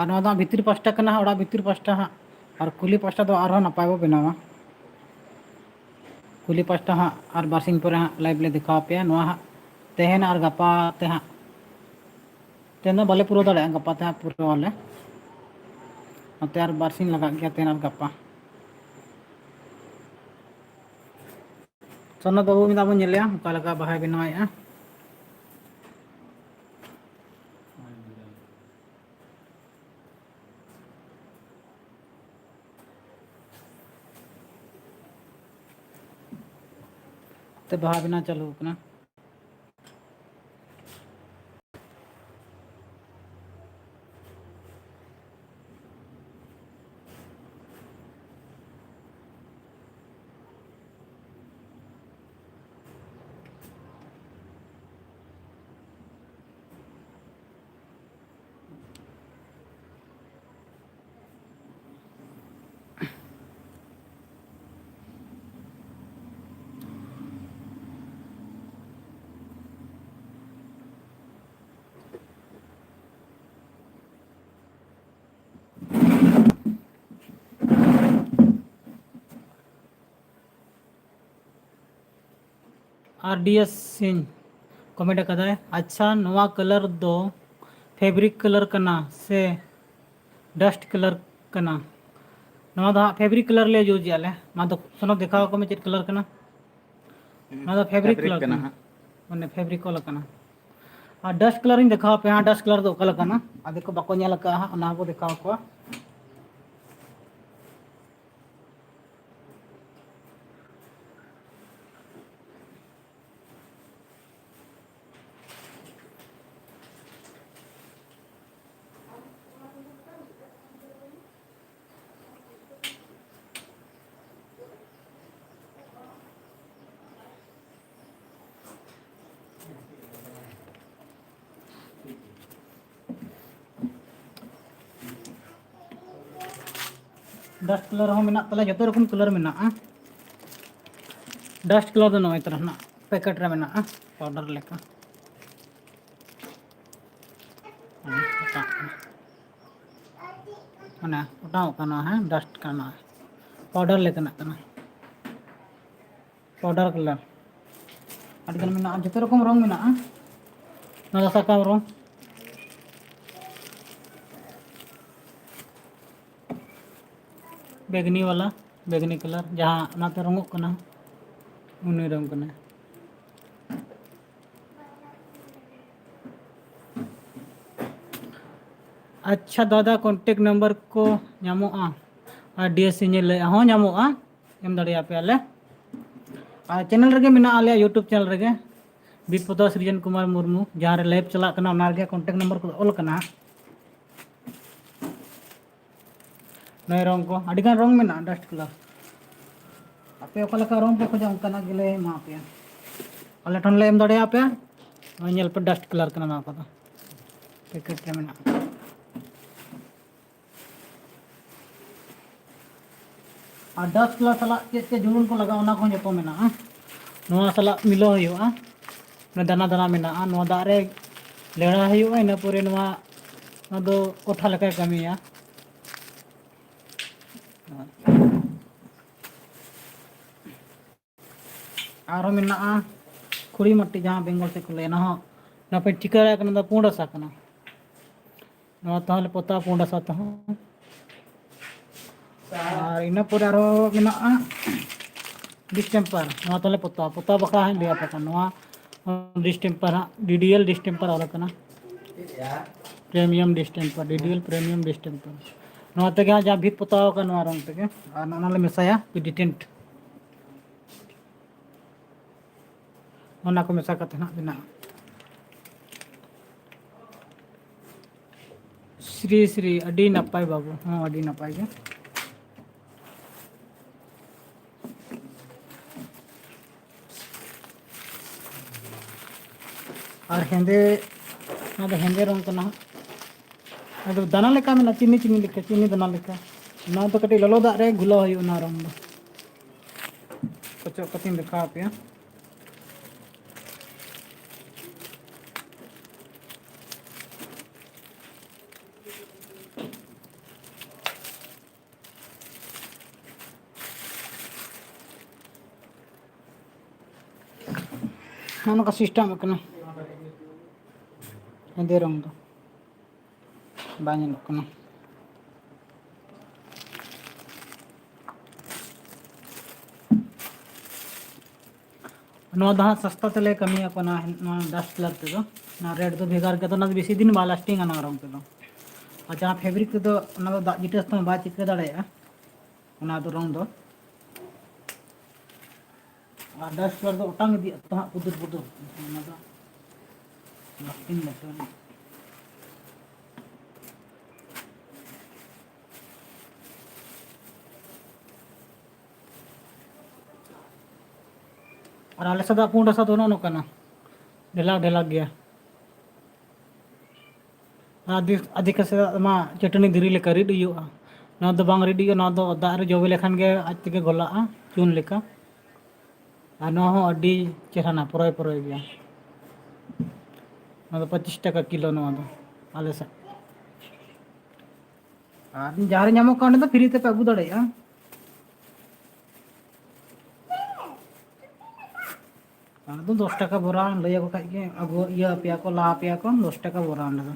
ᱟᱨ ᱱᱚᱣᱟ ᱫᱚ ᱦᱟᱸᱜ ᱵᱷᱤᱛᱤᱨ ᱯᱟᱥᱴᱟ ᱠᱟᱱᱟ, ᱚᱲᱟᱜ ᱵᱷᱤᱛᱤᱨ ᱯᱟᱥᱴᱟ ᱦᱟᱸᱜ᱾ ᱟᱨ ᱠᱩᱞᱦᱤ ᱯᱟᱥᱴᱟ ᱫᱚ ᱟᱨᱦᱚᱸ ᱱᱟᱯᱟᱭ ᱵᱚ ᱵᱮᱱᱟᱣᱟ᱾ ᱠᱩᱞᱦᱤ ᱯᱟᱥᱴᱟ ᱦᱟᱸᱜ ᱟᱨ ᱵᱟᱨᱥᱤᱧ ᱯᱚᱨᱮ ᱦᱟᱸᱜ live ᱞᱮ ᱫᱮᱠᱷᱟᱣ ᱟᱯᱮᱭᱟ᱾ ᱱᱚᱣᱟ ᱦᱟᱸᱜ ᱛᱮᱦᱮᱧ ᱟᱨ ᱜᱟᱯᱟ ᱛᱮ ᱦᱟᱸᱜ, ᱛᱮᱦᱮᱧ ᱫᱚ ᱵᱟᱞᱮ ᱯᱩᱨᱟᱹᱣ ᱫᱟᱲᱮᱭᱟᱜᱼᱟ, ᱜᱟᱯᱟ ᱛᱮ ᱦᱟᱸᱜ ᱯᱩᱨᱟᱹᱣ ᱟᱞᱮ᱾ ᱱᱚᱛᱮ ᱟᱨ ᱵᱟᱨᱥᱤᱧ ᱞᱟᱜᱟᱜ ᱜᱮᱭᱟ, ᱛᱮᱦᱮᱧ ᱟᱨ ᱜᱟᱯᱟ᱾ ᱥᱚᱱᱚᱛ ᱵᱟᱹᱵᱩ ᱢᱤᱫ ᱫᱷᱟᱣ ᱵᱚᱱ ᱧᱮᱞᱮᱭᱟ, ᱚᱠᱟ ᱞᱮᱠᱟ ᱵᱟᱦᱟᱭ ᱵᱮᱱᱟᱣᱮᱫᱼᱟ᱾ ᱛᱮ ᱵᱟᱦᱟ ᱵᱮᱱᱟᱣ ᱪᱟᱹᱞᱩ ᱠᱟᱱᱟ᱾ ᱟᱨ ᱰᱤ ᱮᱥ ᱥᱤᱝ comment ᱟᱠᱟᱫᱟᱭ, ᱟᱪᱪᱷᱟ, ᱱᱚᱣᱟ colour ᱫᱚ fabric colour ᱠᱟᱱᱟ ᱥᱮ dust colour ᱠᱟᱱᱟ? ᱱᱚᱣᱟ ᱫᱚ ᱦᱟᱸᱜ fabric colour ᱞᱮ use ᱮᱜᱼᱟ ᱞᱮ᱾ ᱢᱟ ᱫᱚ ᱥᱚᱱᱚᱛ ᱫᱮᱠᱷᱟᱣ ᱟᱠᱚ ᱢᱮ ᱪᱮᱫ colour ᱠᱟᱱᱟ᱾ ᱱᱚᱣᱟ ᱫᱚ fabric fabric colour ᱠᱟᱱᱟ ᱠᱟᱱᱟ᱾ ᱦᱟᱸᱜ᱾ ᱢᱟᱱᱮ fabric ᱚᱞ ᱟᱠᱟᱱᱟ᱾ ᱟᱨ dust colour ᱤᱧ ᱫᱮᱠᱷᱟᱣ ᱟᱯᱮᱭᱟ ᱦᱟᱸᱜ, dust colour ᱫᱚ ᱚᱠᱟ ᱞᱮᱠᱟᱱᱟ᱾ ᱟᱫᱚ ᱠᱚ ᱵᱟᱠᱚ ᱧᱮᱞ ᱟᱠᱟᱫᱼᱟ ᱦᱟᱸᱜ, ᱚᱱᱟ ᱦᱚᱸᱵᱚ ᱫᱮᱠᱷᱟᱣ ᱟᱠᱚᱣᱟ᱾ ᱰᱟᱥᱴ ᱠᱟᱞᱟᱨ ᱦᱚᱸ ᱢᱮᱱᱟᱜ ᱛᱟᱞᱮᱭᱟ, ᱡᱚᱛᱚ ᱨᱚᱠᱚᱢ ᱠᱟᱞᱟᱨ ᱢᱮᱱᱟᱜᱼᱟ᱾ ᱰᱟᱥᱴ ᱠᱟᱞᱟᱨ ᱫᱚ ᱱᱚᱜᱼᱚᱭ ᱛᱚᱨᱟ ᱱᱟᱜ ᱯᱮᱠᱮᱴ ᱨᱮ ᱢᱮᱱᱟᱜᱼᱟ, ᱯᱟᱣᱰᱟᱨ ᱞᱮᱠᱟ᱾ ᱚᱱᱟ ᱚᱴᱟᱝᱚᱜ ᱠᱟᱱᱟ, ᱦᱮᱸ, ᱰᱟᱥᱴ ᱠᱟᱱᱟ, ᱯᱟᱣᱰᱟᱨ ᱞᱮᱠᱟᱱᱟᱜ ᱠᱟᱱᱟ, ᱯᱟᱣᱰᱟᱨ ᱠᱟᱞᱟᱨ᱾ ᱟᱹᱰᱤᱜᱟᱱ ᱢᱮᱱᱟᱜᱼᱟ, ᱡᱚᱛᱚ ᱨᱚᱠᱚᱢ ᱨᱚᱝ ᱢᱮᱱᱟᱜᱼᱟ᱾ ᱱᱚᱣᱟ ᱫᱚ ᱥᱟᱠᱟᱢ ᱨᱚᱝ, ᱵᱮᱜᱽᱱᱤ ᱣᱟᱞᱟ, ᱵᱮᱜᱽᱱᱤ ᱠᱟᱞᱟᱨ, ᱡᱟᱦᱟᱸ ᱚᱱᱟᱛᱮ ᱨᱚᱝᱚᱜ ᱠᱟᱱᱟ, ᱩᱱᱤ ᱨᱚᱝ ᱠᱟᱱᱟ᱾ ᱟᱪᱪᱷᱟ ᱫᱟᱫᱟ, ᱠᱚᱱᱴᱮᱠᱴ ᱱᱟᱢᱵᱟᱨ ᱠᱚ ᱧᱟᱢᱚᱜᱼᱟ? ᱟᱨ ᱰᱤ ᱮᱥ ᱤᱧ ᱞᱟᱹᱭᱮᱫᱼᱟ, ᱦᱚᱸ ᱧᱟᱢᱚᱜᱼᱟ, ᱮᱢ ᱫᱟᱲᱮᱭᱟᱯᱮᱭᱟᱞᱮ᱾ ᱟᱨ ᱪᱮᱱᱮᱞ ᱨᱮᱜᱮ ᱢᱮᱱᱟᱜᱼᱟ, ᱟᱞᱮᱭᱟᱜ ᱭᱩᱴᱩᱵᱽ ᱪᱮᱱᱮᱞ ᱨᱮᱜᱮ, ᱵᱤᱨᱯᱚᱫᱟ ᱥᱨᱤᱡᱚᱱ ᱠᱩᱢᱟᱨ ᱢᱩᱨᱢᱩ, ᱡᱟᱦᱟᱸ ᱨᱮ ᱞᱟᱭᱤᱵᱷ ᱪᱟᱞᱟᱜ ᱠᱟᱱᱟ, ᱚᱱᱟ ᱨᱮᱜᱮ ᱠᱚᱱᱴᱮᱠᱴ ᱱᱟᱢᱵᱟᱨ ᱠᱚᱫᱚ ᱚᱞ ᱠᱟᱱᱟ ᱦᱟᱸᱜ᱾ ᱱᱚᱜᱼᱚᱭ ᱨᱚᱝ ᱠᱚ, ᱟᱹᱰᱤᱜᱟᱱ ᱨᱚᱝ ᱢᱮᱱᱟᱜᱼᱟ, ᱰᱟᱥᱴ ᱠᱟᱞᱟᱨ᱾ ᱟᱯᱮ ᱚᱠᱟ ᱞᱮᱠᱟ ᱨᱚᱝ ᱯᱮ ᱠᱷᱚᱡᱚᱜᱼᱟ, ᱚᱱᱠᱟᱱᱟᱜ ᱜᱮᱞᱮ ᱮᱢᱟ ᱯᱮᱭᱟ, ᱟᱞᱮ ᱴᱷᱮᱱ ᱞᱮ ᱮᱢ ᱫᱟᱲᱮᱭᱟ ᱯᱮᱭᱟ᱾ ᱱᱚᱜᱼᱚᱭ ᱧᱮᱞ ᱯᱮ, ᱰᱟᱥᱴ ᱠᱟᱞᱟᱨ ᱠᱟᱱᱟ ᱱᱚᱣᱟ ᱠᱚᱫᱚ, ᱯᱮᱠᱮᱴ ᱨᱮ ᱢᱮᱱᱟᱜᱼᱟ᱾ ᱟᱨ ᱰᱟᱥᱴ ᱠᱟᱞᱟᱨ ᱥᱟᱞᱟᱜ ᱪᱮᱫ ᱪᱮᱫ ᱡᱩᱞᱩᱱ ᱠᱚ ᱞᱟᱜᱟᱜᱼᱟ, ᱚᱱᱟ ᱠᱚᱦᱚᱸ ᱡᱚᱛᱚ ᱢᱮᱱᱟᱜᱼᱟ᱾ ᱱᱚᱣᱟ ᱥᱟᱞᱟᱜ ᱢᱤᱞᱟᱹᱣ ᱦᱩᱭᱩᱜᱼᱟ, ᱚᱱᱟ ᱫᱟᱱᱟ ᱫᱟᱱᱟ ᱢᱮᱱᱟᱜᱼᱟ, ᱱᱚᱣᱟ ᱫᱟᱜ ᱨᱮ ᱞᱮᱲᱟ ᱦᱩᱭᱩᱜᱼᱟ, ᱤᱱᱟᱹ ᱯᱚᱨᱮ ᱱᱚᱣᱟ, ᱱᱚᱣᱟ ᱫᱚ ᱠᱚᱴᱷᱟ ᱞᱮᱠᱟᱭ ᱠᱟᱹᱢᱤᱭᱟ᱾ ᱟᱨᱦᱚᱸ ᱢᱮᱱᱟᱜᱼᱟ ᱠᱷᱩᱲᱤ ᱢᱟᱹᱴᱤ, ᱡᱟᱦᱟᱸ ᱵᱮᱝᱜᱚᱞ ᱥᱮᱫ ᱠᱚ ᱞᱟᱹᱭᱟ, ᱚᱱᱟ ᱦᱚᱸ ᱱᱟᱯᱟᱭ ᱴᱷᱤᱠᱟᱹ ᱫᱟᱲᱮᱭᱟᱜ ᱠᱟᱱᱟ, ᱚᱱᱟ ᱫᱚ ᱯᱩᱸᱰ ᱦᱟᱥᱟ ᱠᱟᱱᱟ᱾ ᱱᱚᱣᱟ ᱛᱮᱦᱚᱸ ᱞᱮ ᱯᱚᱛᱟᱣᱟ, ᱯᱩᱸᱰ ᱦᱟᱥᱟ ᱛᱮᱦᱚᱸ᱾ ᱟᱨ ᱤᱱᱟᱹ ᱯᱚᱨᱮ ᱟᱨᱦᱚᱸ ᱢᱮᱱᱟᱜᱼᱟ ᱰᱤᱥᱴᱮᱢᱯᱟᱨ, ᱱᱚᱣᱟ ᱛᱮᱦᱚᱸ ᱞᱮ ᱯᱚᱛᱟᱣᱟ᱾ ᱯᱚᱛᱟᱣ ᱵᱟᱠᱷᱨᱟ ᱦᱟᱸᱜ ᱞᱟᱹᱭ ᱟᱯᱮ ᱠᱟᱱᱟ, ᱱᱚᱣᱟ ᱰᱤᱥᱴᱮᱢᱯᱟᱨ ᱦᱟᱸᱜ, ᱰᱤ ᱰᱤ ᱮᱞ ᱰᱤᱥᱴᱮᱢᱯᱟᱨ ᱚᱞ ᱟᱠᱟᱱᱟ, ᱯᱨᱤᱢᱤᱭᱟᱢ ᱰᱤᱥᱴᱮᱢᱯᱟᱨ, ᱰᱤ ᱰᱤ ᱮᱞ ᱯᱨᱤᱢᱤᱭᱟᱢ ᱰᱤᱥᱴᱮᱢᱯᱟᱨ᱾ ᱱᱚᱣᱟ ᱛᱮᱜᱮ ᱦᱟᱸᱜ ᱡᱟᱦᱟᱸ ᱵᱷᱤᱛ ᱯᱚᱛᱟᱣ ᱟᱠᱟᱱ, ᱱᱚᱣᱟ ᱨᱚᱝ ᱛᱮᱜᱮ, ᱟᱨ ᱱᱚᱜᱼᱚ ᱱᱟ ᱞᱮ ᱢᱮᱥᱟᱭᱟ ᱰᱤᱴᱮᱱᱴ᱾ ᱚᱱᱟ ᱠᱚ ᱢᱮᱥᱟ ᱠᱟᱛᱮ ᱱᱟᱜ ᱵᱮᱱᱟᱜᱼᱟ᱾ ᱥᱨᱤ ᱥᱨᱤ, ᱟᱹᱰᱤ ᱱᱟᱯᱟᱭ ᱵᱟᱹᱵᱩ, ᱦᱚᱸ, ᱟᱹᱰᱤ ᱱᱟᱯᱟᱭ ᱜᱮ᱾ ᱟᱨ ᱦᱮᱸᱫᱮ, ᱱᱚᱣᱟ ᱫᱚ ᱦᱮᱸᱫᱮ ᱨᱚᱝ ᱠᱟᱱᱟ ᱦᱟᱸᱜ᱾ ᱟᱫᱚ ᱫᱟᱱᱟ ᱞᱮᱠᱟ ᱢᱮᱱᱟᱜᱼᱟ, ᱪᱤᱱᱤ ᱪᱤᱱᱤ ᱞᱮᱠᱟ, ᱪᱤᱱᱤ ᱫᱟᱱᱟ ᱞᱮᱠᱟ᱾ ᱱᱚᱣᱟ ᱫᱚ ᱠᱟᱹᱴᱤᱡ ᱞᱚᱞᱚ ᱫᱟᱜ ᱨᱮ ᱜᱩᱞᱟᱹᱣ ᱦᱩᱭᱩᱜᱼᱟ, ᱱᱚᱣᱟ ᱨᱚᱝ ᱫᱚ᱾ ᱚᱪᱚᱜ ᱠᱟᱛᱮᱧ ᱫᱮᱠᱷᱟᱣ ᱟᱯᱮᱭᱟ᱾ ᱱᱚᱜᱼᱚ ᱱᱚᱝᱠᱟ system ᱠᱟᱱᱟ, ᱦᱮᱸᱫᱮ ᱨᱚᱝ ᱫᱚ ᱵᱟᱝ ᱧᱮᱞᱚᱜ ᱠᱟᱱᱟ᱾ ᱱᱚᱣᱟ ᱫᱚ ᱦᱟᱸᱜ ᱥᱚᱥᱛᱟ ᱛᱮᱞᱮ ᱠᱟᱹᱢᱤᱭᱟ ᱠᱚ, ᱱᱚᱣᱟ, ᱱᱚᱣᱟ ᱰᱟᱥᱴ ᱠᱟᱞᱟᱨ ᱛᱮᱫᱚ᱾ ᱱᱚᱣᱟ ᱨᱮᱰ ᱫᱚ ᱵᱷᱮᱜᱟᱨ ᱜᱮᱭᱟ, ᱛᱚ ᱚᱱᱟ ᱫᱚ ᱵᱮᱥᱤ ᱫᱤᱱ ᱵᱟᱭ ᱞᱟᱥᱴᱤᱝᱟ ᱱᱚᱣᱟ ᱨᱚᱝ ᱛᱮᱫᱚ᱾ ᱟᱨ ᱡᱟᱦᱟᱸ ᱯᱷᱮᱵᱨᱤᱠ ᱛᱮᱫᱚ ᱚᱱᱟ ᱫᱚ ᱫᱟᱜ ᱡᱤᱴᱟᱹᱥ ᱛᱮᱦᱚᱸ ᱵᱟᱭ ᱪᱤᱠᱟᱹ ᱫᱟᱲᱮᱭᱟᱜᱼᱟ ᱚᱱᱟ ᱫᱚ ᱨᱚᱝ ᱫᱚ᱾ ᱟᱨ ᱰᱟᱥᱴ ᱠᱟᱞᱟᱨ ᱫᱚ ᱚᱴᱟᱝ ᱤᱫᱤᱜᱼᱟ ᱛᱚ ᱦᱟᱸᱜ, ᱯᱩᱫᱩᱨ ᱯᱩᱫᱩᱨ᱾ ᱚᱱᱟ ᱫᱚ ᱞᱟᱥᱴᱤᱝ ᱞᱮᱠᱟ᱾ ᱟᱨ ᱟᱞᱮ ᱥᱮᱫ ᱫᱚ ᱯᱩᱸᱰ ᱦᱟᱥᱟ ᱫᱚ ᱱᱚᱜᱼᱚ ᱱᱚᱝᱠᱟᱱᱟ, ᱰᱷᱮᱞᱟᱠ ᱰᱷᱮᱞᱟᱠ ᱜᱮᱭᱟ᱾ ᱟᱨ ᱟᱹᱰᱤ, ᱟᱹᱰᱤ ᱠᱟᱥᱮ ᱢᱟ ᱪᱟᱹᱴᱟᱹᱱᱤ ᱫᱷᱤᱨᱤ ᱞᱮᱠᱟ ᱨᱤᱫ ᱦᱩᱭᱩᱜᱼᱟ᱾ ᱱᱚᱣᱟ ᱫᱚ ᱵᱟᱝ ᱨᱤᱫ ᱦᱩᱭᱩᱜᱼᱟ, ᱱᱚᱣᱟ ᱫᱚ ᱫᱟᱜ ᱨᱮ ᱡᱚᱵᱮ ᱞᱮᱠᱷᱟᱱ ᱜᱮ ᱟᱡ ᱛᱮᱜᱮ ᱜᱚᱞᱟᱜᱼᱟ ᱪᱩᱱ ᱞᱮᱠᱟ᱾ ᱟᱨ ᱱᱚᱣᱟ ᱦᱚᱸ ᱟᱹᱰᱤ ᱪᱮᱦᱨᱟᱱᱟ, ᱯᱚᱨᱚᱭ ᱯᱚᱨᱚᱭ ᱜᱮᱭᱟ᱾ ᱱᱚᱣᱟ ᱫᱚ ᱯᱚᱸᱪᱤᱥ ᱴᱟᱠᱟ ᱠᱤᱞᱳ, ᱱᱚᱣᱟ ᱫᱚ ᱟᱞᱮ ᱥᱮᱫ᱾ ᱟᱨ ᱡᱟᱦᱟᱸ ᱨᱮ ᱧᱟᱢᱚᱜ ᱠᱟᱱᱟ, ᱚᱸᱰᱮ ᱫᱚ ᱯᱷᱨᱤ ᱛᱮᱯᱮ ᱟᱹᱜᱩ ᱫᱟᱲᱮᱭᱟᱜᱼᱟ᱾ ᱟᱫᱚ ᱫᱚᱥ ᱴᱟᱠᱟ ᱵᱚᱨᱟ ᱞᱟᱹᱭ ᱟᱠᱚ ᱠᱷᱟᱡ ᱜᱮ, ᱟᱹᱜᱩ, ᱤᱭᱟᱹ ᱟᱯᱮᱭᱟ ᱠᱚ, ᱞᱟ ᱟᱯᱮᱭᱟ ᱠᱚ, ᱫᱚᱥ ᱴᱟᱠᱟ ᱵᱚᱨᱟ ᱚᱸᱰᱮ ᱫᱚ᱾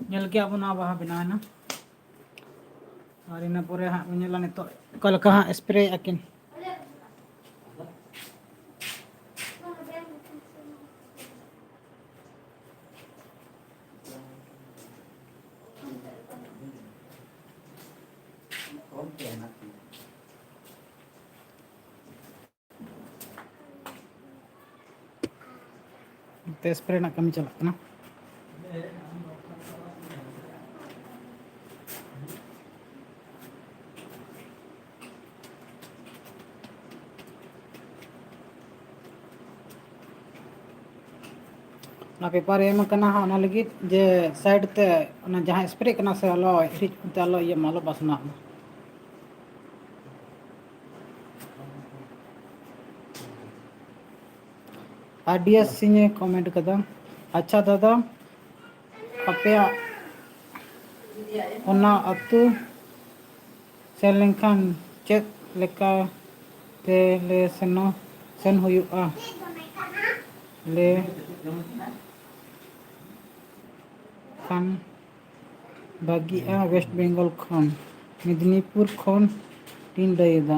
ᱧᱮᱞ ᱠᱮᱜᱼᱟ ᱵᱚᱱ, ᱱᱚᱣᱟ ᱵᱟᱦᱟ ᱵᱮᱱᱟᱣ ᱮᱱᱟ᱾ ᱟᱨ ᱤᱱᱟᱹ ᱯᱚᱨᱮ ᱦᱟᱸᱜ ᱵᱚᱱ ᱧᱮᱞᱟ ᱱᱤᱛᱚᱜ ᱚᱠᱟ ᱞᱮᱠᱟ ᱦᱟᱸᱜ ᱥᱯᱨᱮᱭᱮᱫᱼᱟ ᱠᱤᱱ᱾ ᱱᱚᱛᱮ ᱥᱯᱨᱮ ᱨᱮᱱᱟᱜ ᱠᱟᱹᱢᱤ ᱪᱟᱞᱟᱜ ᱠᱟᱱᱟ᱾ ᱚᱱᱟ ᱯᱮᱯᱟᱨ ᱮᱢ ᱠᱟᱱᱟ ᱦᱟᱸᱜ, ᱚᱱᱟ ᱞᱟᱹᱜᱤᱫ ᱡᱮ ᱥᱟᱭᱤᱰ ᱛᱮ ᱚᱱᱟ ᱡᱟᱦᱟᱸ ᱥᱯᱨᱮ ᱠᱟᱱᱟ ᱥᱮ, ᱟᱞᱚ ᱦᱤᱨᱤᱡ ᱛᱮ ᱟᱞᱚ ᱤᱭᱟᱹᱜ ᱢᱟ, ᱟᱞᱚ ᱯᱟᱥᱱᱟᱜ ᱢᱟ᱾ ᱟᱨ ᱰᱤ ᱮᱥ ᱥᱤᱝ ᱮ ᱠᱚᱢᱮᱱᱴ ᱠᱟᱫᱟ, ᱟᱪᱪᱷᱟ ᱫᱟᱫᱟ, ᱟᱯᱮᱭᱟᱜ ᱚᱱᱟ ᱟᱹᱛᱩ ᱥᱮᱱ ᱞᱮᱱᱠᱷᱟᱱ ᱪᱮᱫ ᱞᱮᱠᱟ ᱛᱮ ᱞᱮ ᱥᱮᱱᱚᱜ, ᱥᱮᱱ ᱦᱩᱭᱩᱜᱼᱟ? ᱞᱮ ᱠᱷᱟᱱ ᱵᱷᱟᱹᱜᱤᱜᱼᱟ᱾ ᱳᱭᱮᱥᱴ ᱵᱮᱝᱜᱚᱞ ᱠᱷᱚᱱ, ᱢᱮᱫᱽᱱᱤᱯᱩᱨ ᱠᱷᱚᱱ ᱞᱤᱧ ᱞᱟᱹᱭᱮᱫᱟ᱾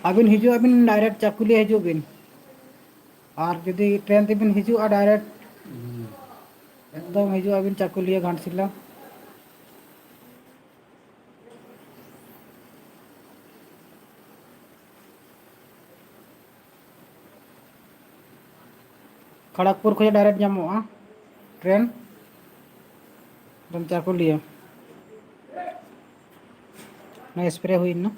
ᱟᱹᱵᱤᱱ ᱦᱤᱡᱩᱜ ᱟᱹᱵᱤᱱ, ᱰᱟᱭᱨᱮᱠᱴ ᱪᱟᱹᱠᱩᱞᱤᱭᱟᱹ ᱦᱤᱡᱩᱜ ᱵᱤᱱ᱾ ᱟᱨ ᱡᱩᱫᱤ ᱴᱨᱮᱱ ᱛᱮᱵᱤᱱ ᱦᱤᱡᱩᱜᱼᱟ, ᱰᱟᱭᱨᱮᱠᱴ ᱮᱠᱫᱚᱢ ᱦᱤᱡᱩᱜ ᱟᱹᱵᱤᱱ ᱪᱟᱹᱠᱩᱞᱤᱭᱟᱹ ᱜᱷᱟᱴᱥᱤᱞᱟ᱾ ᱠᱷᱚᱲᱚᱜᱽᱯᱩᱨ ᱠᱷᱚᱱ ᱰᱟᱭᱨᱮᱠᱴ ᱧᱟᱢᱚᱜᱼᱟ ᱴᱨᱮᱱ, ᱮᱠᱫᱚᱢ ᱪᱟᱹᱠᱩᱞᱤᱭᱟᱹ᱾ ᱱᱚᱣᱟ ᱥᱯᱨᱮ ᱦᱩᱭ ᱮᱱᱟ᱾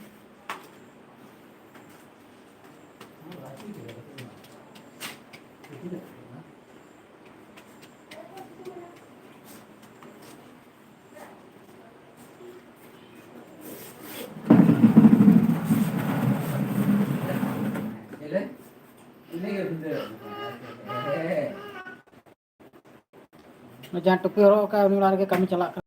ᱡᱟᱦᱟᱸ ᱴᱩᱯᱤ ᱦᱚᱨᱚᱜ ᱟᱠᱟᱫ, ᱩᱱᱤ ᱚᱲᱟᱜ ᱨᱮᱜᱮ ᱠᱟᱹᱢᱤ ᱪᱟᱞᱟᱜ ᱠᱟᱱᱟ᱾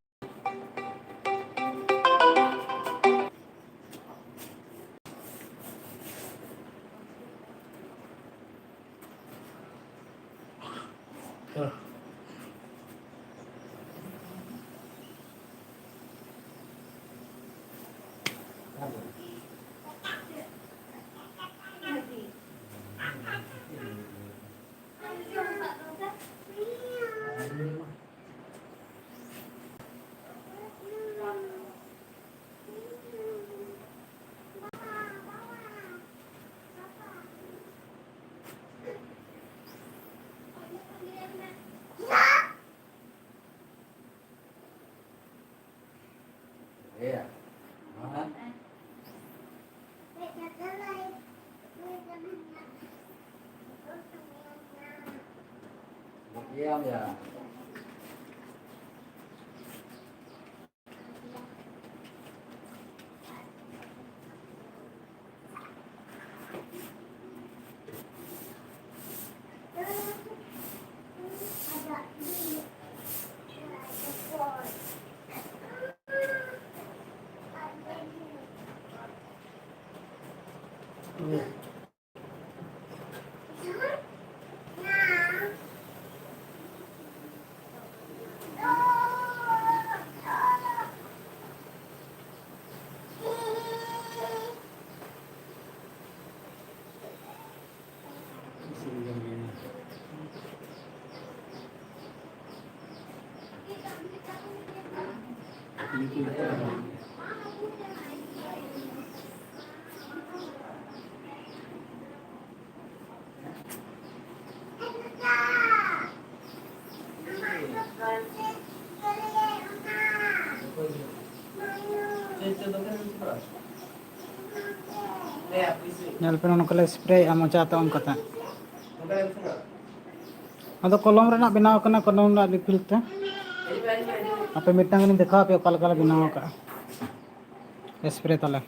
ᱧᱮᱞ ᱯᱮ, ᱱᱚᱝᱠᱟ ᱞᱮ ᱥᱯᱨᱮᱭᱮᱫᱼᱟ ᱢᱚᱪᱟ ᱛᱮ ᱚᱱᱠᱟᱛᱮ᱾ ᱟᱫᱚ ᱠᱚᱞᱚᱢ ᱨᱮᱱᱟᱜ ᱵᱮᱱᱟᱣ ᱠᱟᱱᱟ, ᱠᱚᱞᱚᱢ ᱨᱮᱱᱟᱜ ᱨᱤᱯᱷᱤᱞ ᱛᱮ᱾ ᱟᱯᱮ ᱢᱤᱫᱴᱟᱝ ᱞᱤᱧ ᱫᱮᱠᱷᱟᱣ ᱟᱯᱮ ᱚᱠᱟ ᱞᱮᱠᱟ ᱞᱮ ᱵᱮᱱᱟᱣ ᱟᱠᱟᱫᱼᱟ ᱥᱯᱨᱮ ᱛᱟᱞᱮ᱾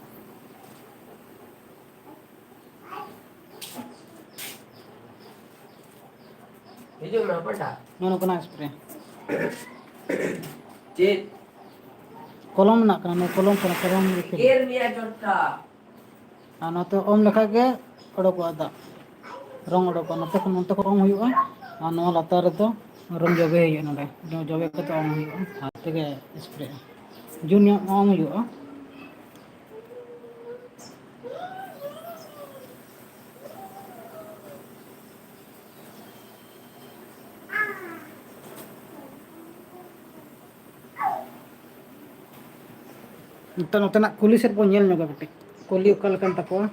ᱦᱤᱡᱩᱜ ᱢᱮ, ᱚᱠᱚᱭᱴᱟᱜ? ᱱᱚᱜᱼᱚ ᱱᱚᱝᱠᱟᱱᱟᱜ ᱥᱯᱨᱮ᱾ ᱪᱮᱫ? ᱠᱚᱞᱚᱢ ᱨᱮᱱᱟᱜ ᱠᱟᱱᱟ, ᱱᱚᱣᱟ ᱠᱚᱞᱚᱢ ᱠᱟᱱᱟ, ᱠᱚᱞᱚᱢ ᱨᱤᱯᱷᱤᱞ᱾ ᱜᱮᱨ ᱢᱮᱭᱟ ᱡᱚᱴᱷᱟ᱾ ᱟᱨ ᱱᱚᱛᱮ ᱚᱢ ᱞᱮᱠᱷᱟᱡ ᱜᱮ ᱚᱰᱚᱠᱚᱜᱼᱟ ᱫᱟᱜ, ᱨᱚᱝ ᱚᱰᱚᱠᱚᱜᱼᱟ᱾ ᱱᱚᱛᱮ ᱠᱷᱚᱱ, ᱱᱚᱛᱮ ᱠᱷᱚᱱ ᱚᱢ ᱦᱩᱭᱩᱜᱼᱟ ᱟᱨ ᱱᱚᱣᱟ ᱞᱟᱛᱟᱨ ᱨᱮᱫᱚ ᱨᱚᱝ ᱡᱚᱵᱮ ᱦᱩᱭᱩᱜᱼᱟ᱾ ᱱᱚᱰᱮ ᱡᱚᱵᱮ ᱠᱟᱛᱮ ᱚᱢ ᱦᱩᱭᱩᱜᱼᱟ, ᱟᱨ ᱛᱮᱜᱮ ᱥᱯᱨᱮᱜᱼᱟ᱾ ᱡᱳᱨ ᱧᱚᱜ ᱚᱢ ᱦᱩᱭᱩᱜᱼᱟ᱾ ᱱᱤᱛᱚᱜ ᱱᱚᱛᱮᱱᱟᱜ ᱠᱩᱞᱦᱤ ᱥᱮᱫ ᱵᱚᱱ ᱧᱮᱞ ᱧᱚᱜᱟ ᱠᱟᱹᱴᱤᱡ, ᱠᱩᱞᱦᱤ ᱚᱠᱟ ᱞᱮᱠᱟᱱ ᱛᱟᱠᱚᱣᱟ᱾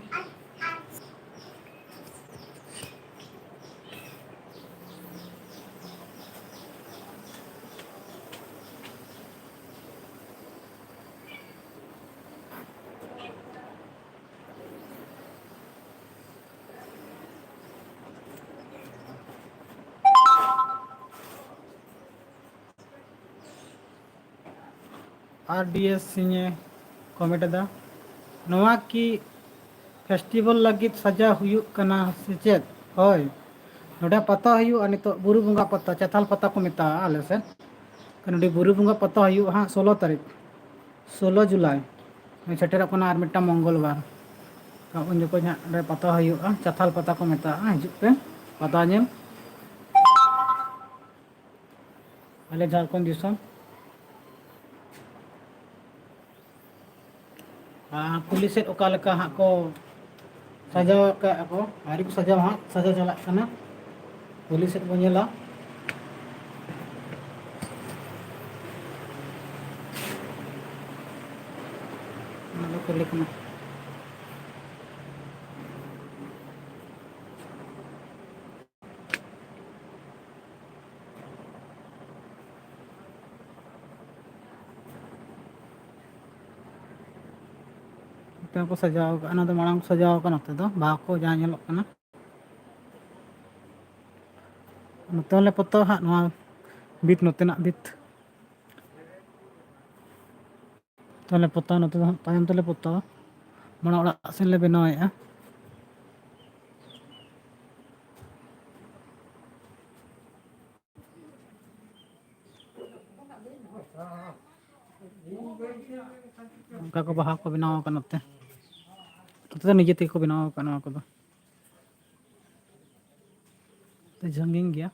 ᱟᱨ ᱰᱤ ᱮᱥ ᱥᱤᱝ ᱮ ᱠᱚᱢᱮᱱᱴ ᱮᱫᱟ, ᱱᱚᱣᱟ ᱠᱤ ᱯᱷᱮᱥᱴᱤᱵᱷᱟᱞ ᱞᱟᱹᱜᱤᱫ ᱥᱟᱡᱟᱣ ᱦᱩᱭᱩᱜ ᱠᱟᱱᱟ ᱥᱮ ᱪᱮᱫ? ᱦᱳᱭ, ᱱᱚᱰᱮ ᱯᱟᱛᱟ ᱦᱩᱭᱩᱜᱼᱟ ᱱᱤᱛᱚᱜ, ᱵᱩᱨᱩ ᱵᱚᱸᱜᱟ ᱯᱟᱛᱟ, ᱪᱟᱛᱷᱟᱞ ᱯᱟᱛᱟ ᱠᱚ ᱢᱮᱛᱟᱜᱼᱟ ᱟᱞᱮ ᱥᱮᱫ᱾ ᱱᱚᱰᱮ ᱵᱩᱨᱩ ᱵᱚᱸᱜᱟ ᱯᱟᱛᱟ ᱦᱩᱭᱩᱜᱼᱟ ᱦᱟᱸᱜ ᱥᱳᱞᱳ ᱛᱟᱹᱨᱤᱠᱷ, ᱥᱳᱞᱳ ᱡᱩᱞᱟᱭ, ᱥᱮᱴᱮᱨᱚᱜ ᱠᱟᱱᱟ ᱟᱨ ᱢᱤᱫᱴᱟᱝ ᱢᱚᱝᱜᱚᱞ ᱵᱟᱨ᱾ ᱩᱱ ᱡᱚᱠᱷᱚᱡ ᱦᱟᱸᱜ ᱱᱚᱰᱮ ᱯᱟᱛᱟ ᱦᱩᱭᱩᱜᱼᱟ, ᱪᱟᱛᱷᱟᱞ ᱯᱟᱛᱟ ᱠᱚ ᱢᱮᱛᱟᱜᱼᱟ᱾ ᱦᱤᱡᱩᱜ ᱯᱮ ᱯᱟᱛᱟ ᱧᱮᱞ᱾ ᱟᱞᱮ ᱡᱷᱟᱲᱠᱷᱚᱸᱰ ᱫᱤᱥᱚᱢ᱾ ᱟᱨ ᱠᱩᱞᱦᱤ ᱥᱮᱫ ᱚᱠᱟ ᱞᱮᱠᱟ ᱦᱟᱸᱜ ᱠᱚ ᱥᱟᱡᱟᱣ ᱟᱠᱟᱫᱼᱟ ᱠᱚ, ᱟᱹᱣᱨᱤ ᱠᱚ ᱥᱟᱡᱟᱣᱟ ᱦᱟᱸᱜ, ᱥᱟᱡᱟᱣ ᱪᱟᱞᱟᱜ ᱠᱟᱱᱟ᱾ ᱠᱩᱞᱦᱤ ᱥᱮᱫ ᱵᱚᱱ ᱧᱮᱞᱟ᱾ ᱚᱱᱟ ᱫᱚ ᱠᱩᱞᱦᱤ ᱠᱟᱱᱟ᱾ ᱱᱚᱛᱮ ᱦᱚᱸᱠᱚ ᱥᱟᱡᱟᱣ ᱟᱠᱟᱫᱼᱟ, ᱚᱱᱟ ᱫᱚ ᱢᱟᱲᱟᱝ ᱠᱚ ᱥᱟᱡᱟᱣ ᱟᱠᱟᱫᱼᱟ᱾ ᱱᱚᱛᱮ ᱫᱚ ᱵᱟᱦᱟ ᱠᱚ ᱡᱟᱦᱟᱸ ᱧᱮᱞᱚᱜ ᱠᱟᱱᱟ, ᱱᱚᱛᱮ ᱦᱚᱸᱞᱮ ᱯᱚᱛᱟᱣᱟ ᱦᱟᱸᱜ, ᱱᱚᱣᱟ ᱵᱷᱤᱛ, ᱱᱚᱛᱮᱱᱟᱜ ᱵᱷᱤᱛ᱾ ᱛᱟᱦᱞᱮ ᱯᱚᱛᱟᱣ, ᱱᱚᱛᱮ ᱫᱚ ᱦᱟᱸᱜ ᱛᱟᱭᱚᱢ ᱛᱮᱞᱮ ᱯᱚᱛᱟᱣᱟ, ᱢᱟᱲᱟᱝ ᱚᱲᱟᱜ ᱥᱮᱫ ᱞᱮ ᱵᱮᱱᱟᱣᱮᱫᱼᱟ᱾ ᱚᱱᱠᱟ ᱠᱚ ᱵᱟᱦᱟ ᱠᱚ ᱵᱮᱱᱟᱣ ᱟᱠᱟᱫ ᱱᱚᱛᱮ᱾ ᱱᱚᱛᱮ ᱫᱚ ᱱᱤᱡᱮ ᱛᱮᱜᱮ ᱠᱚ ᱵᱮᱱᱟᱣ ᱟᱠᱟᱫ ᱱᱚᱣᱟ ᱠᱚᱫᱚ᱾ ᱛᱚ, ᱡᱷᱟᱹᱝᱜᱤᱧ ᱜᱮᱭᱟ᱾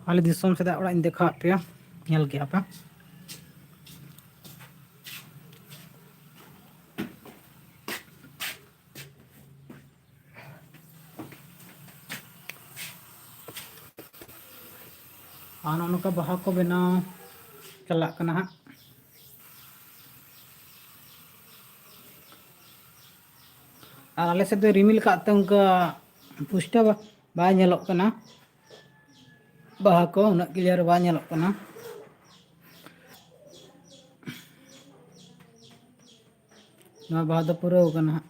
ᱟᱞᱮ ᱫᱤᱥᱚᱢ ᱥᱮᱫᱟᱜ ᱚᱲᱟᱜ ᱤᱧ ᱫᱮᱠᱷᱟᱣᱟᱫ ᱯᱮᱭᱟ, ᱧᱮᱞ ᱠᱮᱜᱼᱟ ᱯᱮ᱾ ᱟᱨ ᱱᱚᱜᱼᱚ ᱱᱚᱝᱠᱟ ᱵᱟᱦᱟ ᱠᱚ ᱵᱮᱱᱟᱣ ᱪᱟᱞᱟᱜ ᱠᱟᱱᱟ ᱦᱟᱸᱜ᱾ ᱟᱨ ᱟᱞᱮ ᱥᱮᱫ ᱫᱚ ᱨᱤᱢᱤᱞ ᱠᱟᱜ ᱛᱮ ᱚᱱᱠᱟ ᱯᱩᱥᱴᱟᱹᱣ ᱵᱟ-, ᱵᱟᱭ ᱧᱮᱞᱚᱜ ᱠᱟᱱᱟ᱾ ᱵᱟᱦᱟ ᱠᱚ ᱩᱱᱟᱹᱜ clear ᱵᱟᱝ ᱧᱮᱞᱚᱜ ᱠᱟᱱᱟ᱾ ᱱᱚᱣᱟ ᱵᱟᱦᱟ ᱫᱚ ᱯᱩᱨᱟᱹᱣ ᱠᱟᱱᱟ ᱦᱟᱸᱜ᱾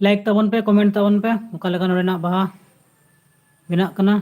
Like ᱛᱟᱵᱚᱱ ᱯᱮ, comment ᱛᱟᱵᱚᱱ ᱯᱮ, ᱚᱠᱟ ᱞᱮᱠᱟ ᱱᱚᱰᱮᱱᱟᱜ ᱵᱟᱦᱟ ᱵᱮᱱᱟᱜ ᱠᱟᱱᱟ᱾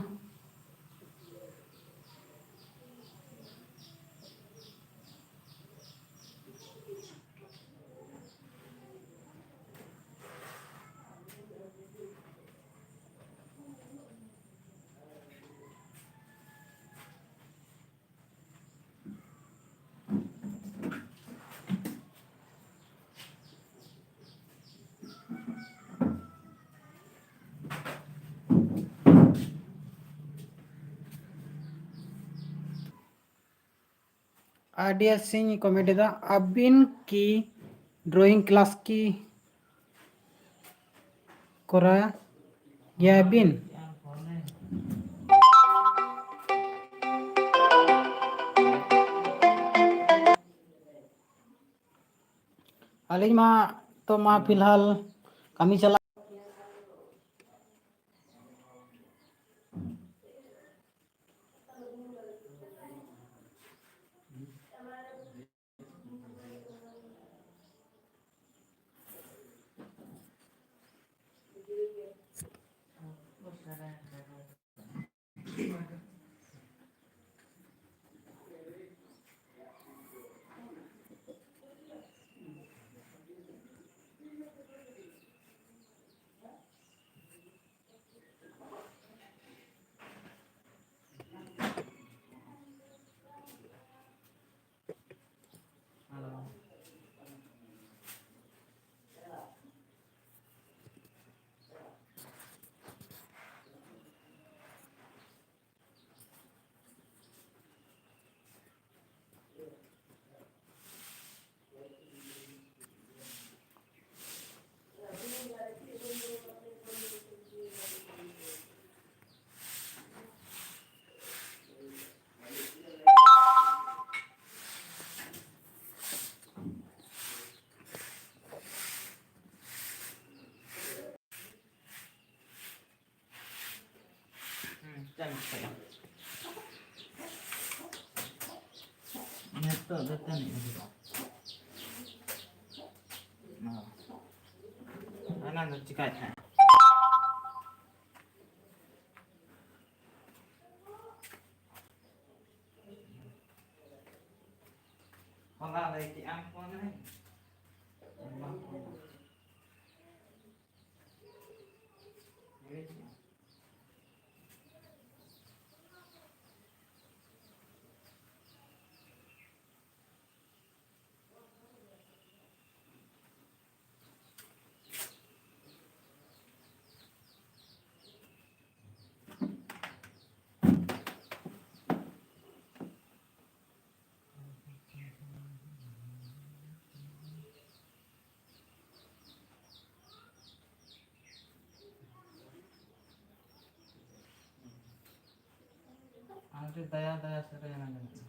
ᱟᱹᱰᱤ ᱟᱥᱤᱧ comment ᱮᱫᱟ, ᱟᱹᱵᱤᱱ ᱠᱤ drawing class ᱠᱤ ᱠᱚᱨᱟᱣ ᱜᱮᱭᱟ ᱵᱤᱱ? ᱟᱹᱞᱤᱧ ᱢᱟ ᱛᱚ ᱢᱟ ᱯᱷᱤᱞᱦᱟᱞ ᱠᱟᱹᱢᱤ ᱪᱟᱞᱟᱜ᱾ ᱱᱤᱛᱚᱜ ᱫᱟᱹᱛᱟᱹᱱᱤ ᱦᱩᱭᱩᱜᱼᱟ᱾ ᱚ᱾ ᱚᱱᱟ ᱫᱚ ᱪᱤᱠᱟᱹᱭ ᱛᱟᱦᱮᱸᱫ? ᱦᱚᱞᱟ ᱞᱟᱹᱭ ᱠᱮᱜᱼᱟᱢ ᱯᱷᱳᱱ ᱨᱮ᱾ ᱵᱟᱝ ᱯᱷᱳᱱ᱾ ᱟᱹᱰᱤ ᱫᱟᱭᱟ ᱫᱟᱭᱟ ᱥᱮᱨᱮᱧ ᱟᱸᱡᱚᱢᱚᱜ ᱠᱟᱱᱟ᱾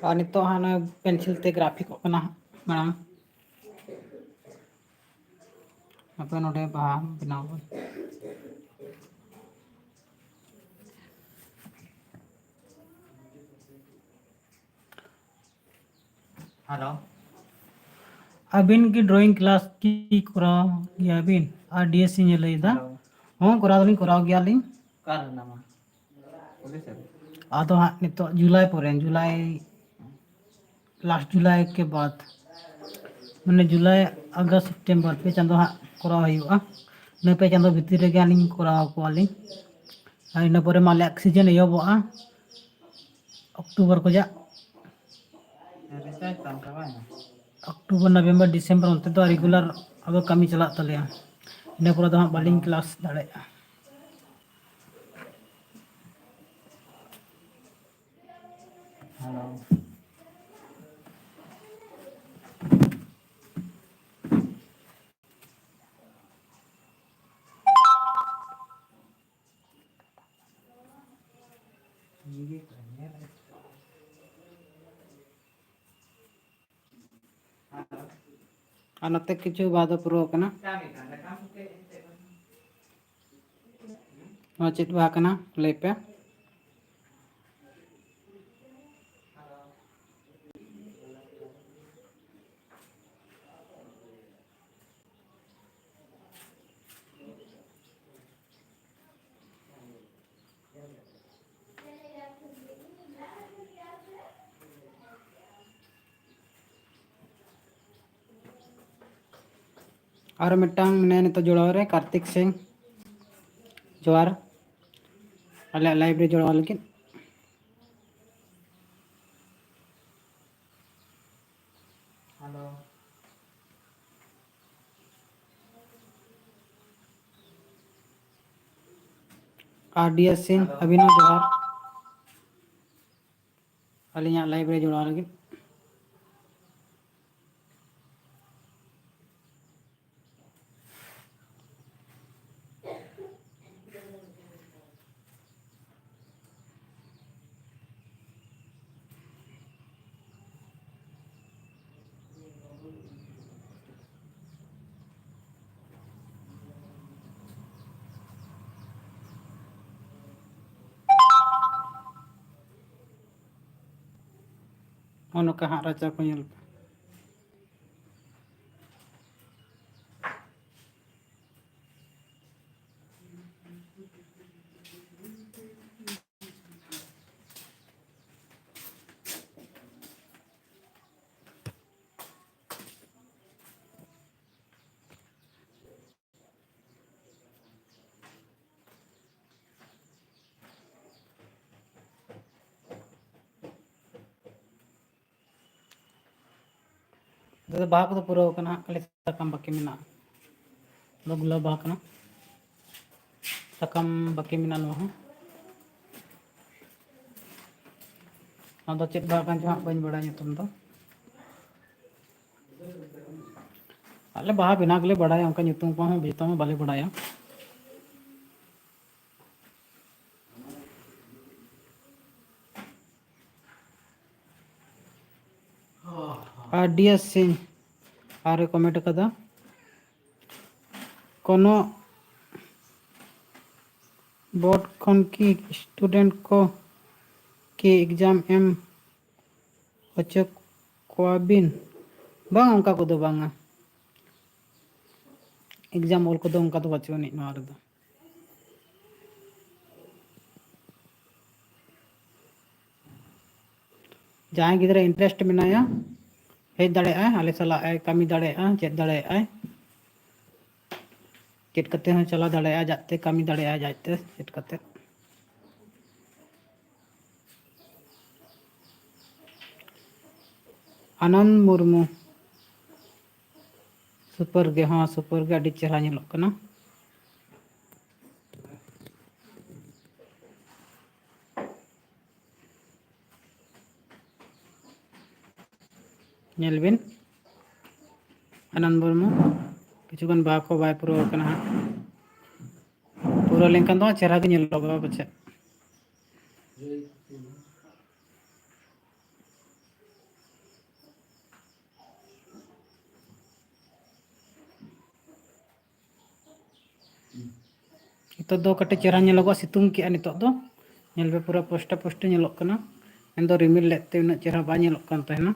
ᱟᱨ ᱱᱤᱛᱚᱜ ᱦᱟᱸᱜ ᱱᱚᱜᱼᱚᱭ ᱯᱮᱱᱥᱤᱞ ᱛᱮ ᱜᱨᱟᱯᱷᱤᱠᱚᱜ ᱠᱟᱱᱟ ᱦᱟᱸᱜ ᱢᱟᱲᱟᱝ᱾ ᱟᱯᱮ ᱱᱚᱰᱮ ᱵᱟᱦᱟ ᱵᱮᱱᱟᱣ ᱵᱚᱱ᱾ ᱦᱮᱞᱳ᱾ ᱟᱹᱵᱤᱱ ᱠᱤ ᱰᱨᱚᱭᱤᱝ ᱠᱞᱟᱥ ᱠᱤ ᱠᱚᱨᱟᱣ ᱜᱮᱭᱟ ᱵᱤᱱ? ᱟᱨ ᱰᱤ ᱮᱥ ᱤᱧ ᱞᱟᱹᱭᱫᱟ᱾ ᱦᱮᱞᱳ᱾ ᱦᱚᱸ, ᱠᱚᱨᱟᱣ ᱫᱚᱞᱤᱧ ᱠᱚᱨᱟᱣ ᱜᱮᱭᱟᱞᱤᱧ᱾ ᱚᱠᱟ ᱨᱮ ᱢᱮᱱᱟᱢᱟ? ᱯᱩᱞᱤᱥ ᱥᱮᱫ? ᱟᱫᱚ ᱦᱟᱸᱜ ᱱᱤᱛᱚᱜ ᱡᱩᱞᱟᱭ ᱯᱚᱨᱮ, ᱡᱩᱞᱟᱭ, ᱞᱟᱥᱴ ᱡᱩᱞᱟᱭ ᱠᱮ ᱵᱟᱫ, ᱢᱟᱱᱮ ᱡᱩᱞᱟᱭ, ᱟᱜᱚᱥᱴ, ᱥᱮᱯᱴᱮᱢᱵᱚᱨ ᱯᱮ ᱪᱟᱸᱫᱚ ᱦᱟᱸᱜ ᱠᱚᱨᱟᱣ ᱦᱩᱭᱩᱜᱼᱟ᱾ ᱤᱱᱟᱹ ᱯᱮ ᱪᱟᱸᱫᱳ ᱵᱷᱤᱛᱤᱨ ᱨᱮᱜᱮ ᱟᱹᱞᱤᱧ ᱠᱚᱨᱟᱣ ᱟᱠᱚᱣᱟᱞᱤᱧ᱾ ᱟᱨ ᱤᱱᱟᱹ ᱯᱚᱨᱮ ᱢᱟ ᱟᱞᱮᱭᱟᱜ ᱥᱤᱡᱮᱱ ᱮᱦᱚᱵᱚᱜᱼᱟ ᱚᱠᱴᱳᱵᱚᱨ ᱠᱷᱚᱱᱟᱜ᱾ ᱚᱠᱴᱳᱵᱚᱨ, ᱱᱚᱵᱷᱮᱢᱵᱚᱨ, ᱰᱤᱥᱮᱢᱵᱚᱨ ᱚᱱᱛᱮ ᱫᱚ ᱨᱮᱜᱩᱞᱟᱨ ᱟᱫᱚ ᱠᱟᱹᱢᱤ ᱪᱟᱞᱟᱜ ᱛᱟᱞᱮᱭᱟ᱾ ᱤᱱᱟᱹ ᱯᱚᱨᱮ ᱫᱚ ᱦᱟᱸᱜ ᱵᱟᱹᱞᱤᱧ ᱠᱞᱟᱥ ᱫᱟᱲᱮᱭᱟᱜᱼᱟ᱾ ᱟᱨ ᱱᱚᱛᱮ ᱠᱤᱪᱷᱩ ᱵᱟᱦᱟ ᱫᱚ ᱯᱩᱨᱟᱹᱣ ᱠᱟᱱᱟ᱾ ᱱᱚᱣᱟ ᱪᱮᱫ ᱵᱟᱦᱟ ᱠᱟᱱᱟ ᱞᱟᱹᱭ ᱯᱮ? ᱟᱨ ᱢᱤᱫᱴᱟᱝ ᱢᱮᱱᱟᱭᱟ ᱱᱤᱛᱚᱜ ᱡᱚᱲᱟᱣ ᱨᱮ, ᱠᱟᱨᱛᱤᱠ ᱥᱤᱝ᱾ ᱡᱚᱦᱟᱨ, ᱟᱞᱮᱭᱟᱜ ᱞᱟᱭᱤᱵᱷ ᱨᱮ ᱡᱚᱲᱟᱣ ᱞᱟᱹᱜᱤᱫ᱾ ᱦᱮᱞᱳ᱾ ᱟᱨ ᱰᱤ ᱮᱥ ᱥᱤᱝ, ᱦᱮᱞᱳ᱾ ᱟᱹᱵᱤᱱ ᱦᱚᱸ ᱡᱚᱦᱟᱨ, ᱟᱹᱞᱤᱧᱟᱜ ᱞᱟᱭᱤᱵᱷ ᱨᱮ ᱡᱚᱲᱟᱣ ᱞᱟᱹᱜᱤᱫ᱾ ᱱᱚᱜᱼᱚ ᱱᱚᱝᱠᱟ ᱦᱟᱸᱜ ᱨᱟᱪᱟ ᱠᱚ ᱧᱮᱞ ᱯᱮ᱾ ᱫᱟᱫᱟ, ᱵᱟᱦᱟ ᱠᱚᱫᱚ ᱯᱩᱨᱟᱹᱣ ᱠᱟᱱᱟ ᱦᱟᱸᱜ, ᱠᱷᱟᱹᱞᱤ ᱥᱟᱠᱟᱢ ᱵᱟᱹᱠᱤ ᱢᱮᱱᱟᱜᱼᱟ᱾ ᱫᱚ ᱜᱩᱞᱟᱹᱵ ᱵᱟᱦᱟ ᱠᱟᱱᱟ, ᱥᱟᱠᱟᱢ ᱵᱟᱹᱠᱤ ᱢᱮᱱᱟᱜᱼᱟ ᱱᱚᱣᱟ ᱦᱚᱸ᱾ ᱚᱱᱟ ᱫᱚ ᱪᱮᱫ ᱵᱟᱦᱟ ᱠᱟᱱ ᱪᱚ ᱦᱟᱸᱜ, ᱵᱟᱹᱧ ᱵᱟᱲᱟᱭᱟ ᱧᱩᱛᱩᱢ ᱫᱚ᱾ ᱟᱞᱮ ᱵᱟᱦᱟ ᱵᱮᱱᱟᱣ ᱜᱮᱞᱮ ᱵᱟᱲᱟᱭᱟ, ᱚᱱᱠᱟ ᱧᱩᱛᱩᱢ ᱠᱚᱦᱚᱸ ᱡᱚᱛᱚ ᱦᱚᱸ ᱵᱟᱞᱮ ᱵᱟᱲᱟᱭᱟ᱾ ᱟᱨ ᱰᱤ ᱮᱥ ᱥᱤᱝ ᱟᱨᱮ ᱠᱚᱢᱮᱱᱴ ᱟᱠᱟᱫᱟ, ᱠᱳᱱᱳ ᱵᱳᱨᱰ ᱠᱷᱚᱱ ᱠᱤ ᱥᱴᱩᱰᱮᱱᱴ ᱠᱚ ᱠᱤ ᱮᱠᱡᱟᱢ ᱮᱢ ᱦᱚᱪᱚ ᱠᱚᱣᱟ ᱵᱤᱱ? ᱵᱟᱝ, ᱚᱱᱠᱟ ᱠᱚᱫᱚ ᱵᱟᱝᱟ, ᱮᱠᱡᱟᱢ ᱚᱞ ᱠᱚᱫᱚ ᱚᱱᱠᱟ ᱫᱚ ᱵᱟᱹᱪᱩᱜ ᱟᱹᱱᱤᱡ ᱱᱚᱣᱟ ᱨᱮᱫᱚ᱾ ᱡᱟᱦᱟᱸᱭ ᱜᱤᱫᱽᱨᱟᱹ ᱤᱱᱴᱟᱨᱮᱥᱴ ᱢᱮᱱᱟᱭᱟ, ᱦᱮᱡ ᱫᱟᱲᱮᱭᱟᱜᱼᱟᱭ, ᱟᱞᱮ ᱥᱟᱞᱟᱜ ᱮ ᱠᱟᱹᱢᱤ ᱫᱟᱲᱮᱭᱟᱜᱼᱟ, ᱪᱮᱫ ᱫᱟᱲᱮᱭᱟᱜᱼᱟᱭ, ᱪᱮᱫ ᱠᱟᱛᱮ ᱦᱚᱸ ᱪᱟᱞᱟᱣ ᱫᱟᱲᱮᱭᱟᱜᱼᱟ, ᱡᱟᱛᱮ ᱠᱟᱹᱢᱤ ᱫᱟᱲᱮᱭᱟᱜᱼᱟᱭ ᱟᱡᱛᱮ ᱪᱮᱫ ᱠᱟᱛᱮ᱾ ᱟᱱᱚᱱᱫ ᱢᱩᱨᱢᱩ, ᱥᱩᱯᱟᱨ ᱜᱮ, ᱦᱚᱸ, ᱥᱩᱯᱟᱨ ᱜᱮ ᱟᱹᱰᱤ ᱪᱮᱦᱨᱟ ᱧᱮᱞᱚᱜ ᱠᱟᱱᱟ᱾ ᱧᱮᱞ ᱵᱤᱱ, ᱟᱱᱚᱱᱫ ᱢᱩᱨᱢᱩ ᱠᱤᱪᱷᱩᱜᱟᱱ ᱵᱟᱦᱟ ᱠᱚ ᱵᱟᱭ ᱯᱩᱨᱟᱹᱣ ᱠᱟᱱᱟ ᱦᱟᱸᱜ᱾ ᱯᱩᱨᱟᱹᱣ ᱞᱮᱱᱠᱷᱟᱱ ᱫᱚ ᱪᱮᱦᱨᱟ ᱜᱮ ᱧᱮᱞᱚᱜᱚᱜᱼᱟ ᱯᱟᱪᱮᱫ᱾ ᱱᱤᱛᱚᱜ ᱫᱚ ᱠᱟᱹᱴᱤᱡ ᱪᱮᱦᱨᱟ ᱧᱮᱞᱚᱜᱚᱜᱼᱟ, ᱥᱤᱛᱩᱝ ᱠᱮᱜᱼᱟ ᱱᱤᱛᱚᱜ ᱫᱚ᱾ ᱧᱮᱞ ᱯᱮ, ᱯᱩᱨᱟᱹ ᱯᱚᱥᱴᱟ ᱯᱚᱥᱴᱤ ᱧᱮᱞᱚᱜ ᱠᱟᱱᱟ᱾ ᱢᱮᱱᱫᱚ ᱨᱤᱢᱤᱞ ᱞᱮᱫ ᱛᱮ ᱩᱱᱟᱹᱜ ᱪᱮᱦᱨᱟ ᱵᱟᱭ ᱧᱮᱞᱚᱜ ᱠᱟᱱ ᱛᱟᱦᱮᱱᱟ᱾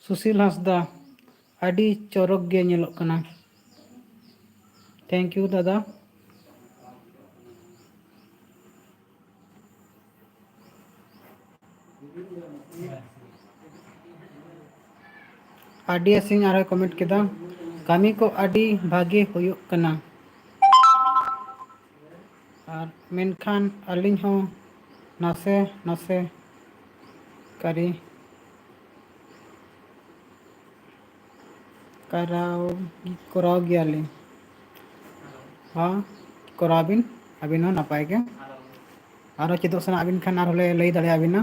ᱥᱩᱥᱤᱞ ᱦᱟᱸᱥᱫᱟ, ᱟᱹᱰᱤ ᱪᱚᱨᱚᱠ ᱜᱮ ᱧᱮᱞᱚᱜ ᱠᱟᱱᱟ᱾ Thank you ᱫᱟᱫᱟ᱾ ᱟᱹᱰᱤ ᱟᱥᱤᱧ ᱟᱨᱦᱚᱸ ᱠᱚᱢᱮᱱᱴ ᱠᱮᱫᱟ, ᱠᱟᱹᱢᱤ ᱠᱚ ᱟᱹᱰᱤ ᱵᱷᱟᱜᱮ ᱦᱩᱭᱩᱜ ᱠᱟᱱᱟ᱾ ᱟᱨ ᱢᱮᱱᱠᱷᱟᱱ ᱟᱹᱞᱤᱧ ᱦᱚᱸ ᱱᱟᱥᱮ ᱱᱟᱥᱮ ᱠᱟᱹᱨᱤ ᱠᱚᱨᱟᱣ, ᱠᱚᱨᱟᱣ ᱜᱮᱭᱟᱞᱤᱧ᱾ ᱦᱚᱸ, ᱠᱚᱨᱟᱣ ᱵᱤᱱ, ᱟᱹᱵᱤᱱ ᱦᱚᱸ ᱱᱟᱯᱟᱭ ᱜᱮ᱾ ᱟᱨᱦᱚᱸ ᱪᱮᱫᱚᱜ ᱥᱟᱱᱟ ᱟᱹᱵᱤᱱ ᱠᱷᱟᱱ ᱟᱨᱦᱚᱸ ᱞᱮ ᱞᱟᱹᱭ ᱫᱟᱲᱮᱭᱟᱵᱤᱱᱟ᱾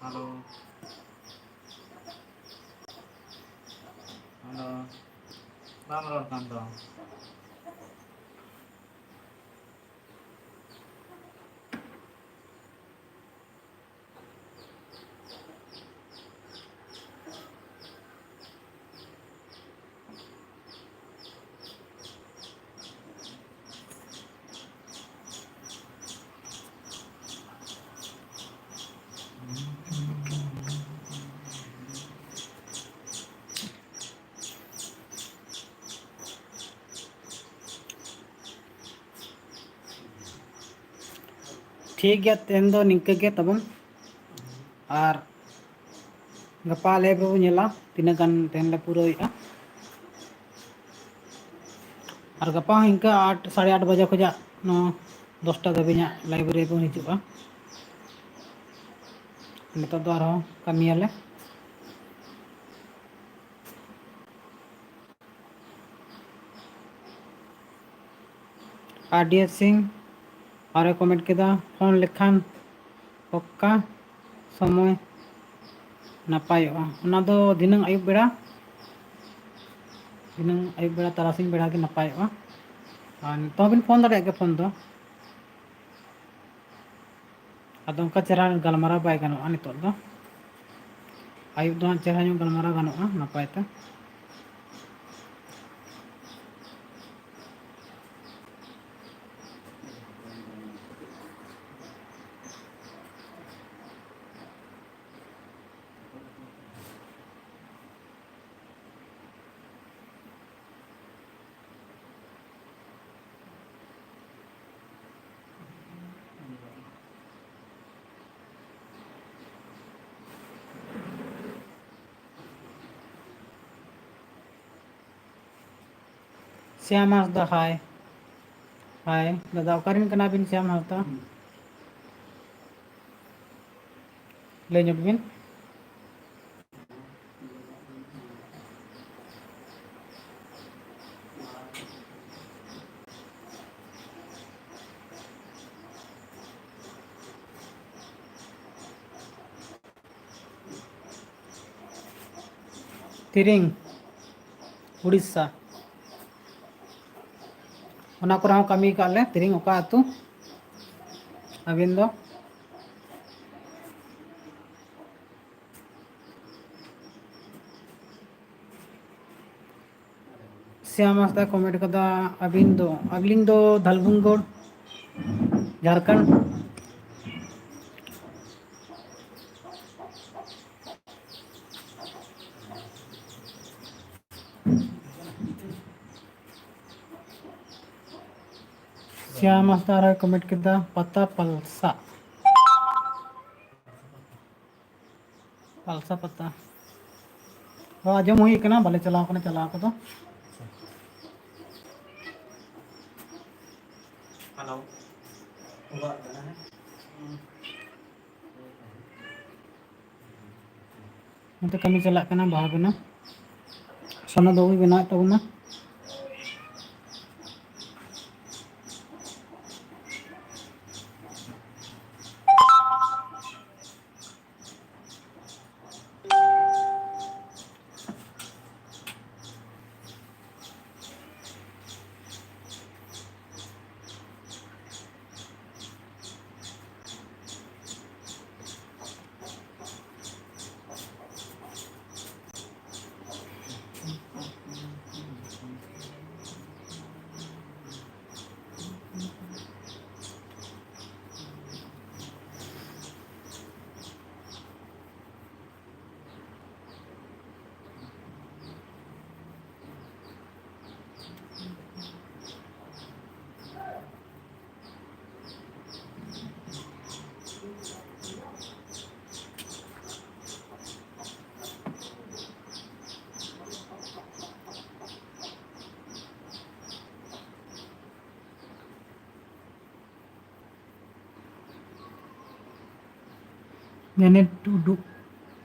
ᱦᱮᱞᱳ᱾ ᱦᱮᱞᱳ᱾ ᱵᱟᱢ ᱨᱚᱲ ᱠᱟᱱ ᱫᱚ᱾ ᱴᱷᱤᱠ ᱜᱮᱭᱟ, ᱛᱮᱦᱮᱧ ᱫᱚ ᱱᱤᱝᱠᱟᱹ ᱜᱮ ᱛᱟᱵᱚᱱ᱾ ᱟᱨ ᱜᱟᱯᱟ ᱞᱟᱭᱤᱵᱷ ᱨᱮᱵᱚᱱ ᱧᱮᱞᱟ ᱛᱤᱱᱟᱹᱜ ᱜᱟᱱ ᱛᱮᱦᱮᱧ ᱞᱮ ᱯᱩᱨᱟᱹᱣᱮᱫᱼᱟ᱾ ᱟᱨ ᱜᱟᱯᱟ ᱦᱚᱸ ᱤᱱᱠᱟᱹ ᱟᱴ, ᱥᱟᱲᱮ ᱟᱴ ᱵᱟᱡᱮ ᱠᱷᱚᱱᱟᱜ ᱱᱚ ᱫᱚᱥᱴᱟ ᱫᱷᱟᱹᱵᱤᱡ ᱦᱟᱸᱜ ᱞᱟᱭᱤᱵᱷ ᱨᱮᱵᱚᱱ ᱦᱤᱡᱩᱜᱼᱟ᱾ ᱱᱤᱛᱚᱜ ᱫᱚ ᱟᱨᱦᱚᱸ ᱠᱟᱹᱢᱤᱭᱟᱞᱮ᱾ ᱟᱨ ᱰᱤᱭᱟᱨ ᱥᱤᱝ ᱟᱨᱮ ᱠᱚᱢᱮᱱᱴ ᱠᱮᱫᱟ, ᱯᱷᱳᱱ ᱞᱮᱠᱷᱟᱱ ᱚᱠᱟ ᱥᱚᱢᱚᱭ ᱱᱟᱯᱟᱭᱚᱜᱼᱟ? ᱚᱱᱟ ᱫᱚ ᱫᱷᱤᱱᱟᱹᱝ ᱟᱹᱭᱩᱵ ᱵᱮᱲᱟ, ᱫᱷᱤᱱᱟᱹᱝ ᱟᱹᱭᱩᱵ ᱵᱮᱲᱟ, ᱛᱟᱨᱟᱥᱤᱧ ᱵᱮᱲᱟ ᱜᱮ ᱱᱟᱯᱟᱭᱚᱜᱼᱟ᱾ ᱟᱨ ᱱᱤᱛᱚᱜ ᱦᱚᱸᱵᱤᱱ ᱯᱷᱳᱱ ᱫᱟᱲᱮᱭᱟᱜ ᱜᱮᱭᱟ ᱯᱷᱳᱱ ᱫᱚ᱾ ᱟᱫᱚ ᱚᱱᱠᱟ ᱪᱮᱦᱨᱟ ᱜᱟᱞᱢᱟᱨᱟᱣ ᱵᱟᱭ ᱜᱟᱱᱚᱜᱼᱟ ᱱᱤᱛᱚᱜ ᱫᱚ᱾ ᱟᱹᱭᱩᱵ ᱫᱚ ᱦᱟᱸᱜ ᱪᱮᱦᱨᱟ ᱧᱚᱜ ᱜᱟᱞᱢᱟᱨᱟᱣ ᱜᱟᱱᱚᱜᱼᱟ ᱱᱟᱯᱟᱭ ᱛᱮ᱾ ᱥᱭᱟᱢ ᱦᱟᱸᱥᱫᱟ, ᱦᱟᱭ᱾ ᱦᱟᱭ ᱫᱟᱫᱟ, ᱚᱠᱟᱨᱮᱱ ᱠᱟᱱᱟᱵᱤᱱ ᱥᱭᱟᱢ ᱦᱟᱸᱥᱫᱟ? ᱞᱟᱹᱭ ᱧᱚᱜ ᱵᱤᱱ᱾ ᱛᱤᱨᱤᱝ, ᱩᱲᱤᱥᱥᱟ᱾ ᱚᱱᱟ ᱠᱚᱨᱮ ᱦᱚᱸ ᱠᱟᱹᱢᱤ ᱠᱟᱜ ᱞᱮ᱾ ᱛᱤᱨᱤᱝ, ᱚᱠᱟ ᱟᱹᱛᱩ ᱟᱹᱵᱤᱱ ᱫᱚ? ᱥᱭᱟᱢ ᱦᱟᱸᱥᱫᱟ ᱠᱚᱢᱮᱱᱴ ᱠᱟᱫᱟ, ᱟᱹᱵᱤᱱ ᱫᱚ? ᱟᱹᱞᱤᱧ ᱫᱚ ᱫᱷᱟᱞᱵᱷᱩᱝᱜᱚᱲ, ᱡᱷᱟᱲᱠᱷᱚᱸᱰ᱾ ᱥᱭᱟᱢ ᱦᱟᱸᱥᱫᱟ ᱟᱨᱦᱚᱸᱭ ᱠᱚᱢᱮᱱᱴ ᱠᱮᱫᱟ, ᱯᱟᱛᱟ ᱯᱟᱞᱥᱟ᱾ ᱯᱟᱞᱥᱟ ᱯᱟᱛᱟ᱾ ᱦᱚᱸ, ᱟᱸᱡᱚᱢ ᱦᱩᱭ ᱠᱟᱱᱟ, ᱵᱟᱞᱮ ᱪᱟᱞᱟᱣ ᱠᱟᱱᱟ ᱪᱟᱞᱟᱣ ᱠᱚᱫᱚ᱾ ᱦᱮᱞᱳ᱾ ᱱᱚᱛᱮ ᱠᱟᱹᱢᱤ ᱪᱟᱞᱟᱜ ᱠᱟᱱᱟ, ᱵᱟᱦᱟ ᱵᱮᱱᱟᱣ᱾ ᱥᱚᱱᱟ ᱫᱚ ᱵᱮᱱᱟᱣᱮᱫ ᱛᱟᱵᱚᱱᱟ᱾ ᱡᱟᱱᱮᱴ ᱴᱩᱰᱩ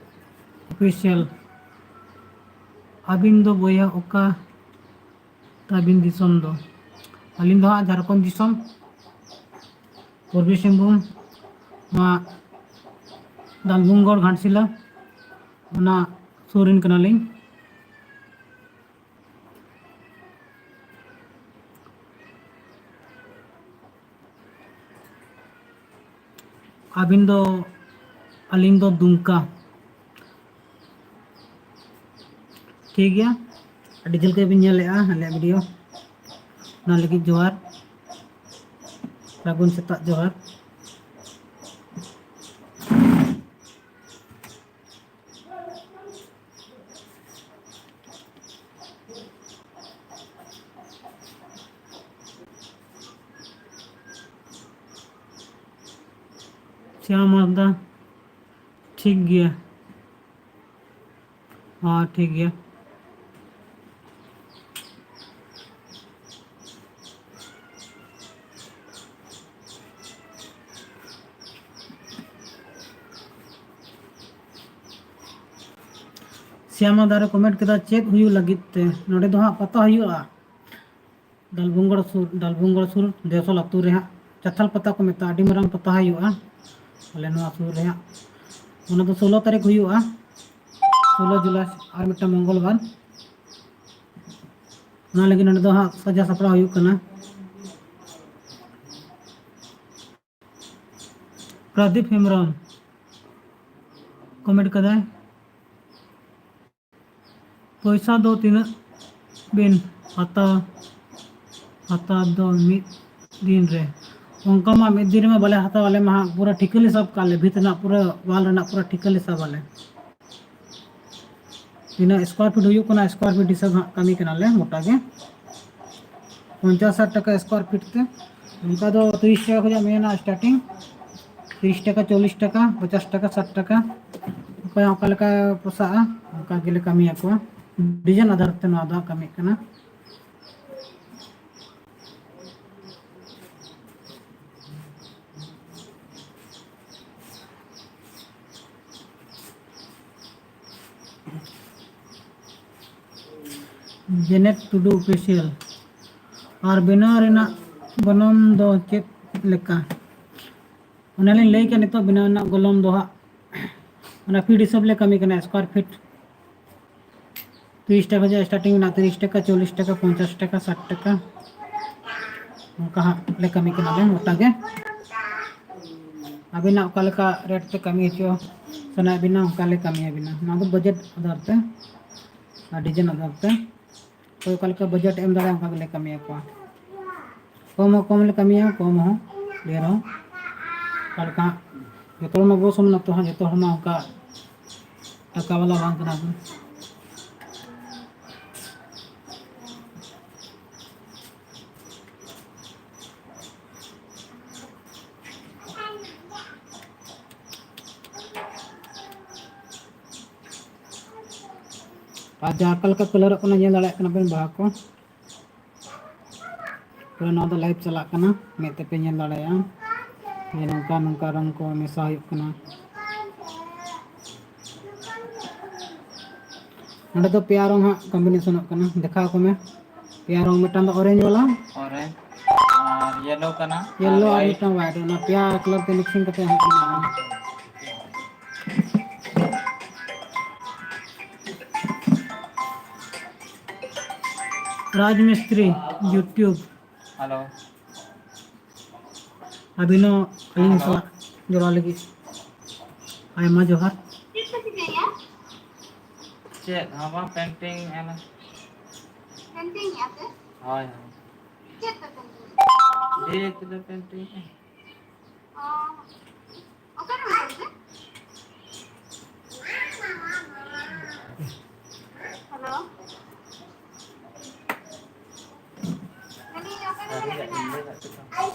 ᱚᱯᱷᱤᱥᱤᱭᱟᱞ᱾ ᱟᱹᱵᱤᱱ ᱫᱚ ᱵᱚᱭᱦᱟ ᱚᱠᱟ ᱛᱟᱹᱵᱤᱱ ᱫᱤᱥᱚᱢ ᱫᱚ? ᱟᱹᱞᱤᱧ ᱫᱚ ᱦᱟᱸᱜ ᱡᱷᱟᱲᱠᱷᱚᱸᱰ ᱫᱤᱥᱚᱢ, ᱯᱩᱨᱵᱤ ᱥᱤᱝᱵᱷᱩᱢ, ᱱᱚᱣᱟ ᱰᱟᱞᱵᱩᱝᱜᱚᱲ ᱜᱷᱟᱴᱥᱤᱞᱟᱹ, ᱚᱱᱟ ᱥᱩᱨ ᱨᱮᱱ ᱠᱟᱱᱟᱞᱤᱧ᱾ ᱟᱹᱵᱤᱱ ᱫᱚ? ᱟᱹᱞᱤᱧ ᱫᱚ ᱫᱩᱢᱠᱟ᱾ ᱴᱷᱤᱠ ᱜᱮᱭᱟ, ᱟᱹᱰᱤ ᱡᱷᱟᱹᱞ ᱠᱷᱚᱱ ᱵᱤᱱ ᱧᱮᱞᱮᱫᱼᱟ ᱟᱞᱮᱭᱟᱜ ᱵᱷᱤᱰᱤᱭᱳ, ᱚᱱᱟ ᱞᱟᱹᱜᱤᱫ ᱡᱚᱦᱟᱨ, ᱥᱟᱹᱜᱩᱱ ᱥᱮᱛᱟᱜ ᱡᱚᱦᱟᱨ᱾ ᱥᱭᱟᱢ ᱦᱟᱸᱥᱫᱟ, ᱴᱷᱤᱠ ᱜᱮᱭᱟ᱾ ᱦᱚᱸ, ᱴᱷᱤᱠ ᱜᱮᱭᱟ᱾ ᱥᱭᱟᱢᱟ ᱫᱟᱨᱮ ᱠᱚᱢᱮᱱᱴ ᱠᱮᱫᱟ, "ᱪᱮᱫ ᱦᱩᱭᱩᱜ ᱞᱟᱹᱜᱤᱫ ᱛᱮ?" ᱱᱚᱰᱮ ᱫᱚ ᱦᱟᱸᱜ ᱯᱟᱛᱟ ᱦᱩᱭᱩᱜᱼᱟ, ᱰᱟᱞᱵᱩᱝᱜᱚᱲ ᱥᱩᱨ, ᱰᱟᱞᱵᱩᱝᱜᱚᱲ ᱥᱩᱨ ᱫᱮᱣᱥᱚᱞ ᱟᱹᱛᱩ ᱨᱮ ᱦᱟᱸᱜ ᱪᱟᱛᱷᱟᱞ ᱯᱟᱛᱟ ᱠᱚ ᱢᱮᱛᱟᱜᱼᱟ, ᱟᱹᱰᱤ ᱢᱟᱨᱟᱝ ᱯᱟᱛᱟ ᱦᱩᱭᱩᱜᱼᱟ ᱟᱞᱮ ᱱᱚᱣᱟ ᱥᱩᱨ ᱨᱮ ᱦᱟᱸᱜ᱾ ᱚᱱᱟ ᱫᱚ ᱥᱳᱞᱳ ᱛᱟᱹᱨᱤᱠᱷ ᱦᱩᱭᱩᱜᱼᱟ, ᱥᱳᱞᱳ ᱡᱩᱞᱟᱭ, ᱟᱨ ᱢᱤᱫᱴᱟᱝ ᱢᱚᱝᱜᱚᱞ ᱵᱟᱨ᱾ ᱚᱱᱟ ᱞᱟᱹᱜᱤᱫ ᱱᱚᱰᱮ ᱫᱚ ᱦᱟᱸᱜ ᱥᱟᱡᱟᱣ ᱥᱟᱯᱲᱟᱣ ᱦᱩᱭᱩᱜ ᱠᱟᱱᱟ᱾ ᱯᱨᱚᱫᱤᱯ ᱦᱮᱢᱵᱨᱚᱢ ᱠᱚᱢᱮᱱᱴ ᱠᱟᱫᱟᱭ, "ᱯᱚᱭᱥᱟ ᱫᱚ ᱛᱤᱱᱟᱹᱜ ᱵᱤᱱ ᱦᱟᱛᱟᱣ, ᱦᱟᱛᱟᱣ ᱫᱚ ᱢᱤᱫ ᱫᱤᱱ ᱨᱮ?" ᱚᱱᱠᱟ ᱢᱟ ᱢᱤᱫ ᱫᱤᱱ ᱨᱮᱢᱟ ᱵᱟᱞᱮ ᱦᱟᱛᱟᱣᱟ, ᱟᱞᱮ ᱢᱟ ᱦᱟᱸᱜ ᱯᱩᱨᱟᱹ ᱴᱷᱤᱠᱟᱹ ᱞᱮ ᱥᱟᱵ ᱠᱟᱜᱼᱟ, ᱞᱮ ᱵᱷᱤᱛ ᱨᱮᱱᱟᱜ ᱯᱩᱨᱟᱹ ᱣᱟᱞ ᱨᱮᱱᱟᱜ ᱯᱩᱨᱟᱹ ᱴᱷᱤᱠᱟᱹ ᱞᱮ ᱥᱟᱵ ᱟᱞᱮ᱾ ᱛᱤᱱᱟᱹᱜ ᱥᱠᱚᱭᱟᱨ ᱯᱷᱤᱴ ᱦᱩᱭᱩᱜ ᱠᱟᱱᱟ, ᱥᱠᱚᱭᱟᱨ ᱯᱷᱤᱴ ᱦᱤᱥᱟᱹᱵ ᱦᱟᱸᱜ ᱠᱟᱹᱢᱤ ᱠᱟᱱᱟᱞᱮ ᱜᱚᱴᱟ ᱜᱮ᱾ ᱯᱚᱧᱪᱟᱥ ᱦᱟᱡᱟᱨ ᱴᱟᱠᱟ ᱥᱠᱚᱭᱟᱨ ᱯᱷᱤᱴ ᱛᱮ᱾ ᱚᱱᱠᱟ ᱫᱚ ᱛᱤᱨᱤᱥ ᱴᱟᱠᱟ ᱠᱷᱚᱱᱟᱜ ᱢᱮᱱᱟᱜᱼᱟ ᱥᱴᱟᱨᱴᱤᱝ, ᱛᱤᱨᱤᱥ ᱴᱟᱠᱟ, ᱪᱚᱞᱞᱤᱥ ᱴᱟᱠᱟ, ᱯᱚᱧᱪᱟᱥ ᱴᱟᱠᱟ, ᱥᱟᱴ ᱴᱟᱠᱟ, ᱚᱠᱚᱭᱟᱜ ᱚᱠᱟ ᱞᱮᱠᱟ ᱯᱚᱥᱟᱜᱼᱟ, ᱚᱱᱠᱟ ᱜᱮᱞᱮ ᱠᱟᱹᱢᱤᱭᱟᱠᱚᱣᱟ᱾ ᱰᱤᱡᱟᱭᱤᱱ ᱟᱫᱷᱟᱨ ᱛᱮ ᱱᱚᱣᱟ ᱫᱚ ᱦᱟᱸᱜ ᱠᱟᱹᱢᱤᱜ ᱠᱟᱱᱟ᱾ ᱡᱮᱱᱮᱴ ᱴᱩᱰᱩ ᱚᱯᱷᱤᱥᱤᱭᱟᱞ᱾ ᱟᱨ ᱵᱮᱱᱟᱣ ᱨᱮᱱᱟᱜ ᱜᱚᱱᱚᱝ ᱫᱚ ᱪᱮᱫ ᱞᱮᱠᱟ? ᱚᱱᱮᱞᱤᱧ ᱞᱟᱹᱭ ᱠᱮᱫ, ᱱᱤᱛᱚᱜ ᱵᱮᱱᱟᱣ ᱨᱮᱱᱟᱜ ᱜᱚᱱᱚᱝ ᱫᱚ ᱦᱟᱸᱜ ᱚᱱᱟ ᱯᱷᱤᱴ ᱦᱤᱥᱟᱹᱵ ᱞᱮ ᱠᱟᱹᱢᱤ ᱠᱟᱱᱟ, ᱥᱠᱚᱭᱟᱨ ᱯᱷᱤᱴ᱾ ᱛᱤᱨᱤᱥ ᱴᱟᱠᱟ ᱠᱷᱚᱱ ᱥᱴᱟᱨᱴᱤᱝ ᱢᱮᱱᱟᱜᱼᱟ, ᱛᱤᱨᱤᱥ ᱴᱟᱠᱟ, ᱪᱚᱞᱞᱤᱥ ᱴᱟᱠᱟ, ᱯᱚᱧᱪᱟᱥ ᱴᱟᱠᱟ, ᱥᱟᱴ ᱴᱟᱠᱟ, ᱚᱱᱠᱟ ᱦᱟᱸᱜ ᱞᱮ ᱠᱟᱹᱢᱤ ᱠᱟᱱᱟ ᱞᱮ ᱢᱚᱴᱟ ᱜᱮ᱾ ᱟᱹᱵᱤᱱᱟᱜ ᱚᱠᱟ ᱞᱮᱠᱟ ᱨᱮᱴ ᱛᱮ ᱠᱟᱹᱢᱤ ᱦᱚᱪᱚ ᱥᱟᱱᱟᱭᱮᱫ ᱵᱤᱱᱟ, ᱚᱱᱠᱟ ᱞᱮ ᱠᱟᱹᱢᱤ ᱟᱹᱵᱤᱱᱟ᱾ ᱱᱚᱣᱟ ᱫᱚ ᱵᱟᱡᱮᱴ ᱟᱫᱷᱟᱨ ᱛᱮ ᱟᱨ ᱰᱤᱡᱟᱭᱤᱱ ᱟᱫᱷᱟᱨ ᱛᱮ᱾ ᱚᱠᱚᱭ ᱚᱠᱟ ᱞᱮᱠᱟ ᱵᱟᱡᱮᱴ ᱮᱢ ᱫᱟᱲᱮᱭᱟᱜᱼᱟ, ᱚᱱᱠᱟ ᱜᱮᱞᱮ ᱠᱟᱹᱢᱤ ᱟᱠᱚᱣᱟ᱾ ᱠᱚᱢ ᱦᱚᱸ ᱠᱚᱢ ᱞᱮ ᱠᱟᱹᱢᱤᱭᱟ, ᱠᱚᱢ ᱦᱚᱸ ᱰᱷᱮᱨ ᱦᱚᱸ᱾ ᱚᱠᱟ ᱞᱮᱠᱟ ᱦᱟᱸᱜ ᱡᱚᱛᱚ ᱦᱚᱲ ᱢᱟ ᱵᱚᱥ ᱢᱮᱱᱟᱜ ᱛᱚ ᱦᱟᱸᱜ, ᱡᱚᱛᱚ ᱦᱚᱲ ᱢᱟ ᱚᱱᱠᱟ ᱴᱟᱠᱟ ᱵᱟᱞᱟ ᱵᱟᱝ ᱠᱟᱱᱟ ᱵᱚᱱ᱾ ᱟᱨ ᱡᱟᱦᱟᱸ ᱚᱠᱟ ᱞᱮᱠᱟ ᱠᱟᱞᱟᱨᱚᱜ ᱠᱟᱱᱟ, ᱧᱮᱞ ᱫᱟᱲᱮᱭᱟᱜ ᱠᱟᱱᱟ ᱵᱮᱱ ᱵᱟᱦᱟ ᱠᱚ᱾ ᱛᱚᱵᱮ ᱱᱚᱣᱟ ᱫᱚ ᱞᱟᱭᱤᱵᱷ ᱪᱟᱞᱟᱜ ᱠᱟᱱᱟ, ᱢᱮᱫ ᱛᱮᱯᱮ ᱧᱮᱞ ᱫᱟᱲᱮᱭᱟᱜᱼᱟ ᱡᱮ ᱱᱚᱝᱠᱟ ᱱᱚᱝᱠᱟ ᱨᱚᱝ ᱠᱚ ᱢᱮᱥᱟ ᱦᱩᱭᱩᱜ ᱠᱟᱱᱟ᱾ ᱱᱚᱸᱰᱮ ᱫᱚ ᱯᱮᱭᱟ ᱨᱚᱝ ᱦᱟᱸᱜ ᱠᱚᱢᱵᱤᱱᱮᱥᱚᱱᱚᱜ ᱠᱟᱱᱟ, ᱫᱮᱠᱷᱟᱣ ᱟᱠᱚ ᱢᱮ᱾ ᱯᱮᱭᱟ ᱨᱚᱝ, ᱢᱤᱫᱴᱟᱝ ᱫᱚ ᱚᱨᱮᱧᱡᱽ ᱵᱟᱞᱟ, ᱚᱨᱮᱧᱡᱽ ᱟᱨ ᱭᱮᱞᱳ ᱠᱟᱱᱟ, ᱭᱮᱞᱳ ᱟᱨ ᱟᱨ white᱾ ᱢᱤᱫᱴᱟᱝ ᱦᱳᱣᱟᱭᱤᱴ, ᱚᱱᱟ ᱯᱮᱭᱟ ᱠᱟᱞᱟᱨ ᱛᱮ ᱢᱤᱠᱥᱤᱝ ᱠᱟᱛᱮ ᱦᱟᱸᱜ ᱵᱮᱱᱟᱣᱟ᱾ ᱨᱟᱡᱽ ᱢᱤᱥᱛᱨᱤ YouTube᱾ ᱦᱮᱞᱳ᱾ ᱟᱹᱵᱤᱱ ᱦᱚᱸ ᱟᱹᱞᱤᱧ ᱦᱮᱞᱳ᱾ ᱥᱟᱞᱟᱜ ᱡᱚᱲᱟᱣ ᱞᱟᱹᱜᱤᱫ ᱟᱭᱢᱟ ᱡᱚᱦᱟᱨ᱾ ᱪᱮᱫ ᱦᱚᱸ ᱵᱟᱝ, ᱯᱮᱱᱴᱤᱝ ᱮᱫᱼᱟ ᱞᱮ᱾ ᱯᱮᱱᱴᱤᱝ ᱮᱫᱼᱟ ᱯᱮ? ᱦᱳᱭ, ᱦᱳᱭ᱾ ᱪᱮᱫ ᱯᱮ ᱯᱮᱱᱴᱤᱝ ᱮᱫᱼᱟ? ᱵᱷᱤᱛ ᱞᱮ ᱯᱮᱱᱴᱤᱝ ᱮᱫᱼᱟ᱾ ᱚ, ᱚᱠᱟᱨᱮ ᱢᱮᱱᱟᱜ ᱯᱮ? ᱦᱮᱞᱳ᱾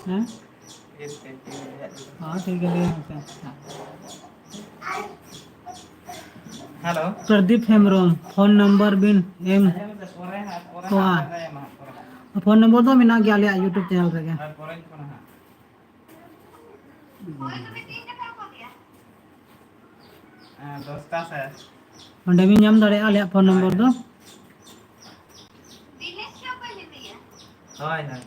ᱦᱮᱸ? ᱦᱚᱸ, ᱴᱷᱤᱠ ᱜᱮᱭᱟ, ᱞᱟᱹᱭ ᱢᱮᱥᱮ᱾ Hello. Pradip Hembrom, phone number ᱵᱤᱱ ᱮᱢ ᱠᱚᱣᱟ? ᱯᱷᱳᱱ ᱱᱚᱢᱵᱚᱨ ᱫᱚ ᱢᱮᱱᱟᱜ ᱜᱮᱭᱟ ᱟᱞᱮᱭᱟᱜ YouTube ᱪᱮᱱᱮᱞ ᱨᱮᱜᱮ᱾ ᱦᱮᱸ, ᱫᱚᱥᱴᱟ ᱥᱮᱫ᱾ ᱚᱸᱰᱮ ᱵᱤᱱ ᱧᱟᱢ ᱫᱟᱲᱮᱭᱟᱜᱼᱟ ᱟᱞᱮᱭᱟᱜ ᱯᱷᱳᱱ ᱱᱚᱢᱵᱚᱨ ᱫᱚ᱾ ᱦᱳᱭ, ᱦᱳᱭ, ᱦᱳᱭ᱾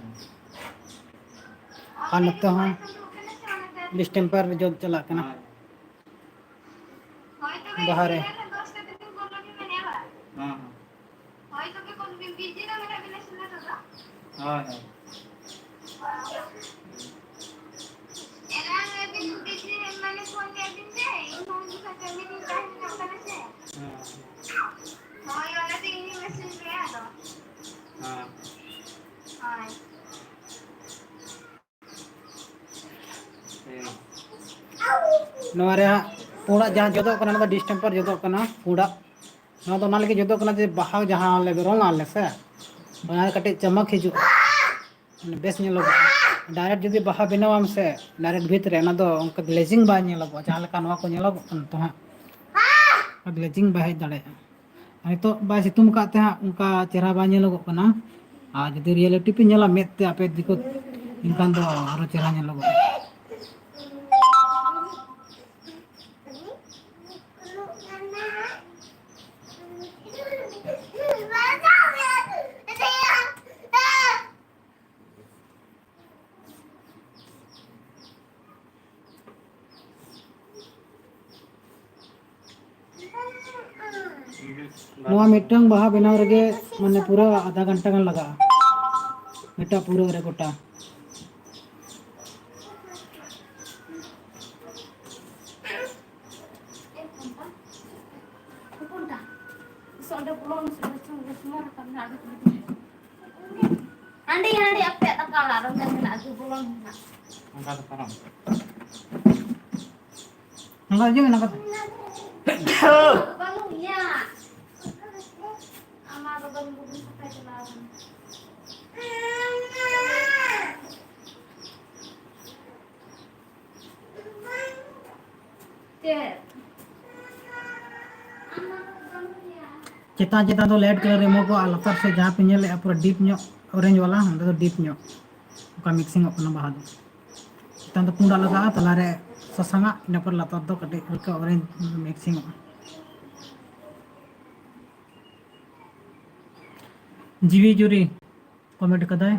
ᱟᱨ ᱱᱚᱛᱮ ᱦᱚᱸ ᱰᱤᱥᱴᱮᱢᱯᱟᱨ ᱡᱚᱫ ᱪᱟᱞᱟᱜ ᱠᱟᱱᱟ᱾ ᱦᱳᱭ᱾ ᱵᱟᱦᱟ ᱨᱮ᱾ ᱦᱮᱸ, ᱦᱮᱸ᱾ ᱦᱳᱭ, ᱦᱳᱭ᱾ ᱦᱮᱸ᱾ ᱦᱳᱭ, ᱚᱱᱟᱛᱮ ᱤᱧ ᱢᱮᱥᱮᱡᱽ ᱢᱮᱭᱟ ᱟᱫᱚ᱾ ᱦᱮᱸ᱾ ᱦᱳᱭ᱾ ᱦᱮᱸ᱾ ᱱᱚᱣᱟ ᱨᱮ ᱦᱟᱸᱜ ᱯᱩᱸᱰᱟᱜ ᱡᱟᱦᱟᱸ ᱡᱚᱫᱚᱜ ᱠᱟᱱᱟ, ᱚᱱᱟ ᱫᱚ ᱰᱤᱥᱴᱮᱢᱯᱟᱨ ᱡᱚᱫᱚᱜ ᱠᱟᱱᱟ, ᱯᱩᱸᱰᱟᱜ᱾ ᱱᱚᱣᱟ ᱫᱚ ᱚᱱᱟ ᱞᱟᱹᱜᱤᱫ ᱡᱚᱫᱚᱜ ᱠᱟᱱᱟ ᱡᱮ ᱵᱟᱦᱟ ᱡᱟᱦᱟᱸ ᱞᱮ ᱨᱚᱝ ᱟᱞᱮ ᱥᱮ, ᱚᱱᱟ ᱨᱮ ᱠᱟᱹᱴᱤᱡ ᱪᱟᱢᱟᱠ ᱦᱤᱡᱩᱜᱼᱟ, ᱢᱟᱱᱮ ᱵᱮᱥ ᱧᱮᱞᱚᱜᱚᱜᱼᱟ᱾ ᱰᱟᱭᱨᱮᱠᱴ ᱡᱩᱫᱤ ᱵᱟᱦᱟ ᱵᱮᱱᱟᱣᱟᱢ ᱥᱮ, ᱰᱟᱭᱨᱮᱠᱴ ᱵᱷᱤᱛ ᱨᱮ, ᱚᱱᱟ ᱫᱚ ᱚᱱᱠᱟ ᱜᱞᱮᱡᱤᱝ ᱵᱟᱭ ᱧᱮᱞᱚᱜᱚᱜᱼᱟ, ᱡᱟᱦᱟᱸ ᱞᱮᱠᱟ ᱱᱚᱣᱟ ᱠᱚ ᱧᱮᱞᱚᱜᱚᱜ ᱠᱟᱱᱟ ᱱᱤᱛᱚᱜ ᱦᱟᱸᱜ, ᱚᱱᱠᱟ ᱜᱞᱮᱡᱤᱝ ᱵᱟᱭ ᱦᱮᱡ ᱫᱟᱲᱮᱭᱟᱜᱼᱟ᱾ ᱟᱨ ᱱᱤᱛᱚᱜ ᱵᱟᱭ ᱥᱤᱛᱩᱝ ᱟᱠᱟᱫ ᱛᱮ ᱦᱟᱸᱜ ᱚᱱᱠᱟ ᱪᱮᱦᱨᱟ ᱵᱟᱭ ᱧᱮᱞᱚᱜᱚᱜ ᱠᱟᱱᱟ᱾ ᱟᱨ ᱡᱩᱫᱤ ᱨᱤᱭᱮᱞᱤᱴᱤ ᱯᱮ ᱧᱮᱞᱟ ᱢᱮᱫ ᱛᱮ ᱟᱯᱮ ᱫᱤᱠᱩ, ᱮᱱᱠᱷᱟᱱ ᱫᱚ ᱟᱨᱚ ᱪᱮᱦᱨᱟ ᱧᱮᱞᱚᱜᱚᱜᱼᱟ᱾ ᱱᱚᱣᱟ ᱢᱤᱫᱴᱟᱝ ᱵᱟᱦᱟ ᱵᱮᱱᱟᱣ ᱨᱮᱜᱮ ᱢᱟᱱᱮ ᱯᱩᱨᱟᱹ ᱟᱫᱷᱟ ᱜᱷᱚᱱᱴᱟ ᱜᱟᱱ ᱞᱟᱜᱟᱜᱼᱟ, ᱢᱤᱫᱴᱟᱝ ᱯᱩᱨᱟᱹ ᱨᱮ ᱜᱚᱴᱟ᱾ ᱦᱟᱺᱰᱤ, ᱦᱟᱺᱰᱤ, ᱟᱯᱮᱭᱟᱜ ᱫᱟᱠᱟ ᱚᱲᱟᱜ ᱨᱮ ᱢᱮᱱᱟᱜᱼᱟ, ᱟᱹᱜᱩ ᱵᱚᱞᱚᱱ ᱢᱮᱱᱟᱜᱼᱟ᱾ ᱚᱱᱠᱟ ᱫᱚ ᱯᱟᱨᱚᱢ᱾ ᱱᱚᱝᱠᱟ ᱦᱤᱡᱩᱜ ᱢᱮ, ᱱᱚᱝᱠᱟ᱾ ᱵᱟᱹᱱᱩᱜ ᱜᱮᱭᱟ᱾ ᱟᱢᱟᱜ ᱫᱚ ᱵᱟᱹᱱᱩᱜ, ᱵᱟᱹᱱᱩᱜ ᱥᱟᱯᱷᱟᱭ ᱪᱟᱞᱟᱣ ᱠᱟᱱᱟ᱾ ᱪᱮᱫ? ᱪᱮᱛᱟᱱ ᱪᱮᱛᱟᱱ ᱫᱚ light colour ᱮᱢᱚᱜᱚᱜᱼᱟ, ᱟᱨ ᱞᱟᱛᱟᱨ ᱥᱮᱫ ᱡᱟᱦᱟᱸ ᱯᱮ ᱧᱮᱞᱮᱫᱼᱟ ᱯᱩᱨᱟᱹ deep ᱧᱚᱜ orange ᱣᱟᱞᱟ, ᱚᱸᱰᱮ ᱫᱚ deep ᱧᱚᱜ ᱚᱱᱠᱟ mixing ᱚᱜ ᱠᱟᱱᱟ ᱵᱟᱦᱟ ᱫᱚ᱾ ᱪᱮᱛᱟᱱ ᱫᱚ ᱯᱩᱸᱰᱟᱜ ᱞᱟᱜᱟᱜᱼᱟ, ᱛᱟᱞᱟᱨᱮ ᱥᱟᱥᱟᱝᱟᱜ, ᱤᱱᱟᱹ ᱯᱚᱨ ᱞᱟᱛᱟᱨ ᱫᱚ ᱠᱟᱹᱴᱤᱡ ᱦᱟᱞᱠᱟ orange mixing ᱚᱜᱼᱟ᱾ ᱡᱤᱣᱤ ᱡᱩᱨᱤ᱾ ᱠᱚᱢᱮᱱᱴ ᱠᱟᱫᱟᱭ,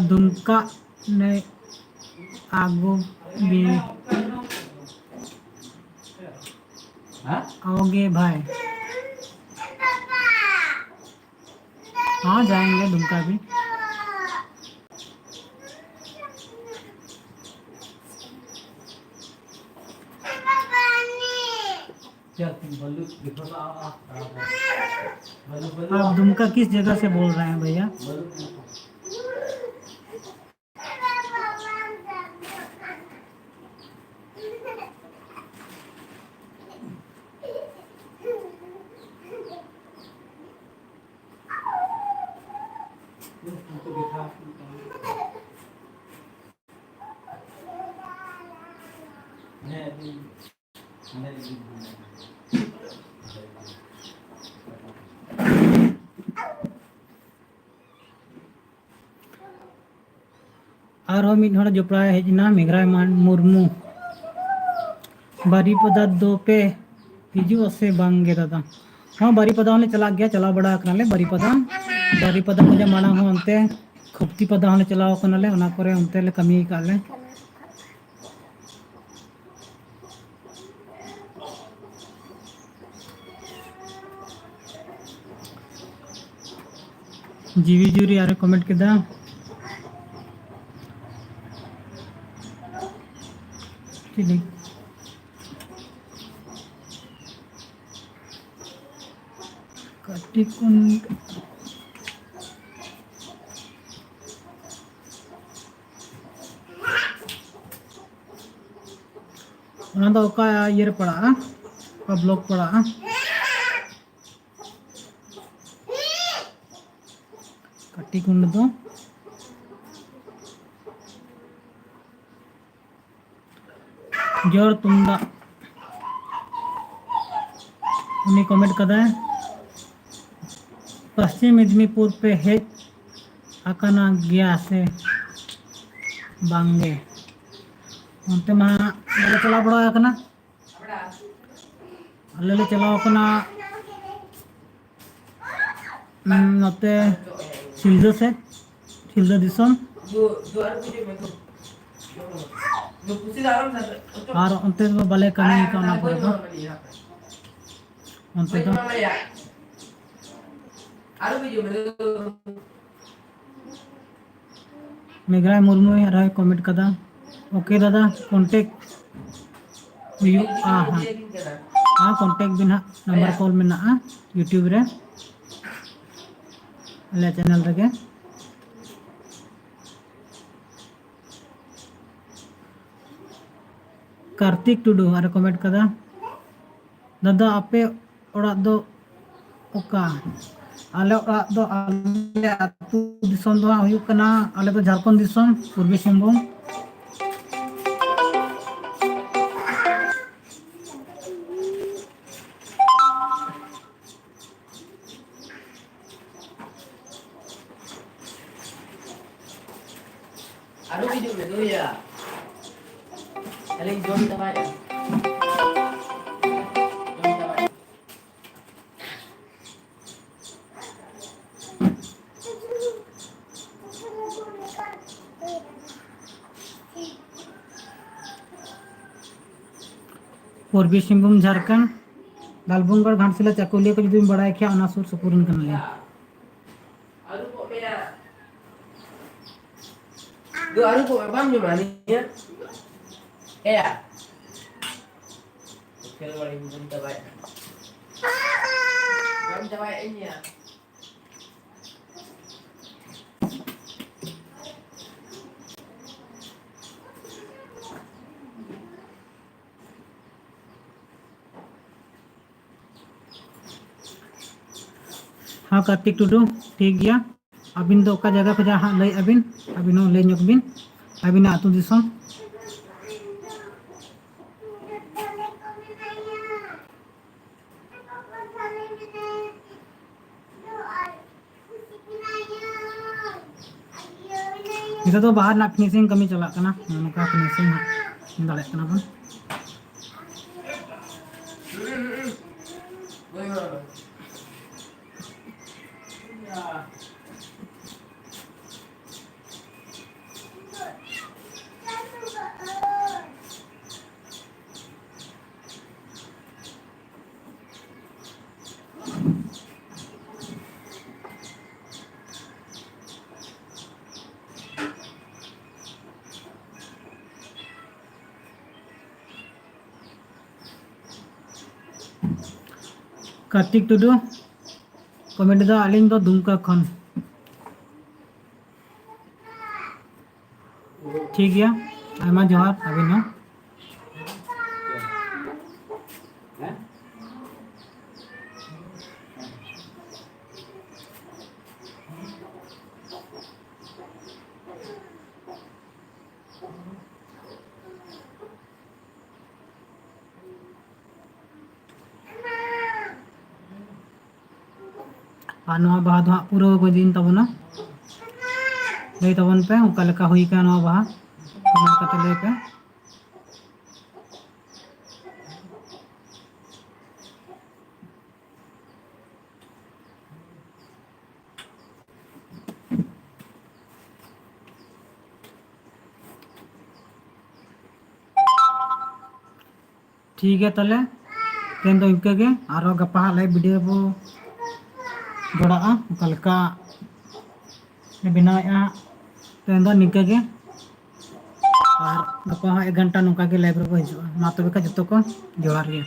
ᱫᱩᱢᱠᱟ ᱱᱮ ᱟᱜᱩ ᱵᱤ ᱟᱣᱜᱮ ᱵᱷᱟᱭ᱾ ᱦᱟᱸ, ᱡᱟᱭᱮᱸᱜᱮ ᱫᱩᱢᱠᱟ ᱵᱤ᱾ आप दुमका किस जगह से बोल रहे हैं भैया? ᱟᱨᱦᱚᱸ ᱢᱤᱫ ᱦᱚᱲ ᱡᱚᱯᱲᱟᱣ ᱦᱮᱡ ᱮᱱᱟ, ᱢᱮᱜᱷᱨᱟᱭ ᱢᱟᱱ ᱢᱩᱨᱢᱩ᱾ ᱵᱟᱨᱤᱯᱟᱫᱟ ᱫᱚ ᱯᱮ ᱦᱤᱡᱩᱜᱼᱟ ᱥᱮ ᱵᱟᱝ ᱜᱮ ᱫᱟᱫᱟ? ᱦᱚᱸ, ᱵᱟᱨᱤᱯᱟᱫᱟ ᱦᱚᱸᱞᱮ ᱪᱟᱞᱟᱜ ᱜᱮᱭᱟ, ᱪᱟᱞᱟᱣ ᱵᱟᱲᱟ ᱟᱠᱟᱱᱟᱞᱮ ᱵᱟᱨᱤᱯᱟᱫᱟ᱾ ᱵᱟᱨᱤᱯᱟᱫᱟ ᱠᱷᱚᱱ ᱢᱟᱲᱟᱝ ᱦᱚᱸ ᱚᱱᱛᱮ ᱠᱷᱚᱯᱛᱤ ᱯᱟᱫᱟ ᱦᱚᱸᱞᱮ ᱪᱟᱞᱟᱣ ᱟᱠᱟᱱᱟᱞᱮ, ᱚᱱᱟ ᱠᱚᱨᱮ ᱚᱱᱛᱮ ᱞᱮ ᱠᱟᱹᱢᱤ ᱟᱠᱟᱫ ᱞᱮ᱾ ᱡᱤᱣᱤ ᱡᱩᱨᱤ ᱟᱨᱮ ᱠᱚᱢᱮᱱᱴ ᱠᱮᱫᱟ᱾ ᱪᱤᱞᱤ? ᱠᱟᱹᱴᱤ ᱠᱩᱱᱰ᱾ ᱚᱱᱟ ᱫᱚ ᱚᱠᱟ ᱤᱭᱟᱹ ᱨᱮ ᱯᱟᱲᱟᱜᱼᱟ? ᱚᱠᱟ ᱵᱞᱚᱠ ᱯᱟᱲᱟᱜᱼᱟ? ᱠᱟᱹᱴᱤ ᱠᱩᱱᱰ ᱫᱚ ᱡᱚᱲ ᱛᱩᱢᱫᱟᱜ᱾ ᱩᱱᱤ ᱠᱚᱢᱮᱱᱴ ᱠᱟᱫᱟᱭ, ᱯᱚᱥᱪᱤᱢ ᱢᱮᱫᱽᱱᱤᱯᱩᱨ ᱯᱮ ᱦᱮᱡ ᱟᱠᱟᱱᱟ ᱜᱮᱭᱟ ᱥᱮ ᱵᱟᱝ ᱜᱮ? ᱚᱱᱛᱮ ᱢᱟ ᱵᱟᱞᱮ ᱪᱟᱞᱟᱣ ᱵᱟᱲᱟ ᱟᱠᱟᱱᱟ᱾ ᱟᱞᱮ ᱞᱮ ᱪᱟᱞᱟᱣ ᱟᱠᱟᱱᱟ ᱱᱚᱛᱮ ᱥᱤᱞᱫᱟᱹ ᱥᱮᱫ, ᱥᱤᱞᱫᱟᱹ ᱫᱤᱥᱚᱢ᱾ ᱟᱨ ᱚᱱᱛᱮ ᱫᱚ ᱵᱟᱞᱮ ᱠᱟᱹᱢᱤ ᱠᱟᱱᱟ ᱚᱱᱟ ᱯᱚᱨᱮ ᱫᱚ᱾ ᱚᱱᱛᱮ ᱫᱚ ᱢᱮᱜᱷᱨᱟᱭ ᱢᱩᱨᱢᱩᱭ ᱟᱨᱦᱚᱸᱭ ᱠᱚᱢᱮᱱᱴ ᱠᱟᱫᱟ, "ᱳᱠᱮ ᱫᱟᱫᱟ, ᱠᱚᱱᱴᱮᱠᱴ ᱦᱩᱭᱩᱜᱼᱟ ᱦᱟᱸᱜ, ᱟᱨ ᱠᱚᱱᱴᱮᱠᱴ ᱵᱤᱱ ᱦᱟᱸᱜ, ᱱᱟᱢᱵᱟᱨ ᱠᱚᱞ ᱢᱮᱱᱟᱜᱼᱟ ᱭᱩᱴᱤᱭᱩᱵᱽ ᱨᱮ, ᱟᱞᱮ ᱪᱮᱱᱮᱞ ᱨᱮᱜᱮ᱾" ᱠᱟᱨᱛᱤᱠ ᱴᱩᱰᱩ ᱟᱨᱮ ᱠᱚᱢᱮᱱᱴ ᱠᱟᱫᱟ, "ᱫᱟᱫᱟ, ᱟᱯᱮ ᱚᱲᱟᱜ ᱫᱚ ᱚᱠᱟ?" ᱟᱞᱮ ᱚᱲᱟᱜ ᱫᱚ, ᱟᱞᱮ ᱟᱹᱛᱩ ᱫᱤᱥᱚᱢ ᱫᱚ ᱦᱟᱸᱜ ᱦᱩᱭᱩᱜ ᱠᱟᱱᱟ, ᱟᱞᱮ ᱫᱚ ᱡᱷᱟᱲᱠᱷᱚᱸᱰ ᱫᱤᱥᱚᱢ, ᱯᱩᱨᱵᱤ ᱥᱤᱝᱵᱷᱩᱢ᱾ ᱟᱨᱚ ᱦᱤᱡᱩᱜ ᱢᱮ, ᱫᱩᱭᱟ᱾ ᱟᱹᱞᱤᱧ ᱡᱚᱢ ᱪᱟᱵᱟᱭᱮᱫᱼᱟ᱾ ᱡᱚᱢ ᱪᱟᱵᱟᱭᱮᱫᱼᱟ᱾ ᱯᱩᱨᱵᱤ ᱥᱤᱝᱵᱷᱩᱢ, ᱡᱷᱟᱲᱠᱷᱚᱸᱰ, ᱰᱟᱞᱵᱩᱝᱜᱟᱲ, ᱜᱷᱟᱴᱥᱤᱞᱟ, ᱪᱟᱠᱩᱞᱤᱭᱟᱹ ᱠᱚ ᱡᱩᱫᱤᱢ ᱵᱟᱲᱟᱭ ᱠᱷᱟᱡ, ᱚᱱᱟ ᱥᱩᱨ ᱥᱩᱯᱩᱨ ᱨᱮᱱ ᱠᱟᱱᱟᱞᱮ᱾ ᱟᱹᱨᱩᱵᱚᱜ ᱢᱮᱭᱟ᱾ ᱫᱩ, ᱟᱹᱨᱩᱵᱚᱜ ᱢᱮ, ᱵᱟᱢ ᱡᱚᱢᱟ ᱱᱤᱭᱟᱹ? ᱮᱭᱟ᱾ ᱠᱷᱮᱞ ᱵᱟᱲᱟᱭ ᱵᱚᱱ ᱪᱟᱵᱟᱭᱮᱫ᱾ ᱵᱟᱢ ᱪᱟᱵᱟᱭᱮᱫ ᱤᱧ ᱭᱟ᱾ ᱦᱮᱸ, ᱠᱟᱨᱛᱤᱠ ᱴᱩᱰᱩ, ᱴᱷᱤᱠ ᱜᱮᱭᱟ᱾ ᱟᱹᱵᱤᱱ ᱫᱚ ᱚᱠᱟ ᱡᱟᱭᱜᱟ ᱠᱷᱚᱱᱟᱜ ᱦᱟᱸᱜ ᱞᱟᱹᱭᱮᱫ ᱟᱹᱵᱤᱱ? ᱟᱹᱵᱤᱱ ᱦᱚᱸ ᱞᱟᱹᱭ ᱧᱚᱜ ᱵᱤᱱ, ᱟᱹᱵᱤᱱᱟᱜ ᱟᱹᱛᱩ ᱫᱤᱥᱚᱢ᱾ ᱱᱤᱛᱚᱜ ᱫᱚ ᱵᱟᱦᱟ ᱨᱮᱱᱟᱜ finishing ᱠᱟᱹᱢᱤ ᱪᱟᱞᱟᱜ ᱠᱟᱱᱟ᱾ ᱱᱚᱜᱼᱚ ᱱᱚᱝᱠᱟ finishing ᱦᱟᱸᱜ ᱧᱮᱞ ᱫᱟᱲᱮᱭᱟᱜ ᱠᱟᱱᱟ ᱵᱚᱱ᱾ ᱠᱟᱨᱛᱤᱠ ᱴᱩᱰᱩ ᱠᱚᱢᱮᱱᱴ ᱫᱚ, ᱟᱹᱞᱤᱧ ᱫᱚ ᱫᱩᱢᱠᱟ ᱠᱷᱚᱱ᱾ ᱴᱷᱤᱠ ᱜᱮᱭᱟ, ᱟᱭᱢᱟ ᱡᱚᱦᱟᱨ ᱟᱹᱵᱤᱱ ᱦᱚᱸ᱾ ᱟᱨ ᱱᱚᱣᱟ ᱵᱟᱦᱟ ᱫᱚ ᱦᱟᱸᱜ ᱯᱩᱨᱟᱹ ᱜᱚᱡ ᱮᱱ ᱛᱟᱵᱚᱱᱟ᱾ ᱞᱟᱹᱭ ᱛᱟᱵᱚᱱ ᱯᱮ ᱚᱠᱟ ᱞᱮᱠᱟ ᱦᱩᱭ ᱠᱟᱱᱟ ᱱᱚᱣᱟ ᱵᱟᱦᱟ, ᱠᱚᱢᱮᱱᱴ ᱠᱟᱛᱮ ᱞᱟᱹᱭ ᱯᱮ᱾ ᱴᱷᱤᱠ ᱜᱮᱭᱟ, ᱛᱟᱦᱞᱮ ᱛᱮᱦᱮᱧ ᱫᱚ ᱤᱱᱠᱟᱹ ᱜᱮ, ᱟᱨᱦᱚᱸ ᱜᱟᱯᱟ ᱦᱟᱸᱜ live video ᱵᱚ ᱡᱚᱲᱟᱜᱼᱟ, ᱚᱠᱟ ᱞᱮᱠᱟ ᱞᱮ ᱵᱮᱱᱟᱣᱮᱫᱼᱟ᱾ ᱛᱮᱦᱮᱧ ᱫᱚ ᱱᱤᱝᱠᱟᱹ ᱜᱮ, ᱟᱨ ᱜᱟᱯᱟ ᱦᱚᱸ ᱮᱠ ᱜᱷᱚᱱᱴᱟ ᱱᱚᱝᱠᱟ ᱜᱮ live ᱨᱮᱵᱚ ᱦᱤᱡᱩᱜᱼᱟ᱾ ᱢᱟ ᱛᱚᱵᱮ ᱠᱷᱟᱡ ᱡᱚᱛᱚ ᱠᱚ ᱡᱚᱦᱟᱨ ᱜᱮ᱾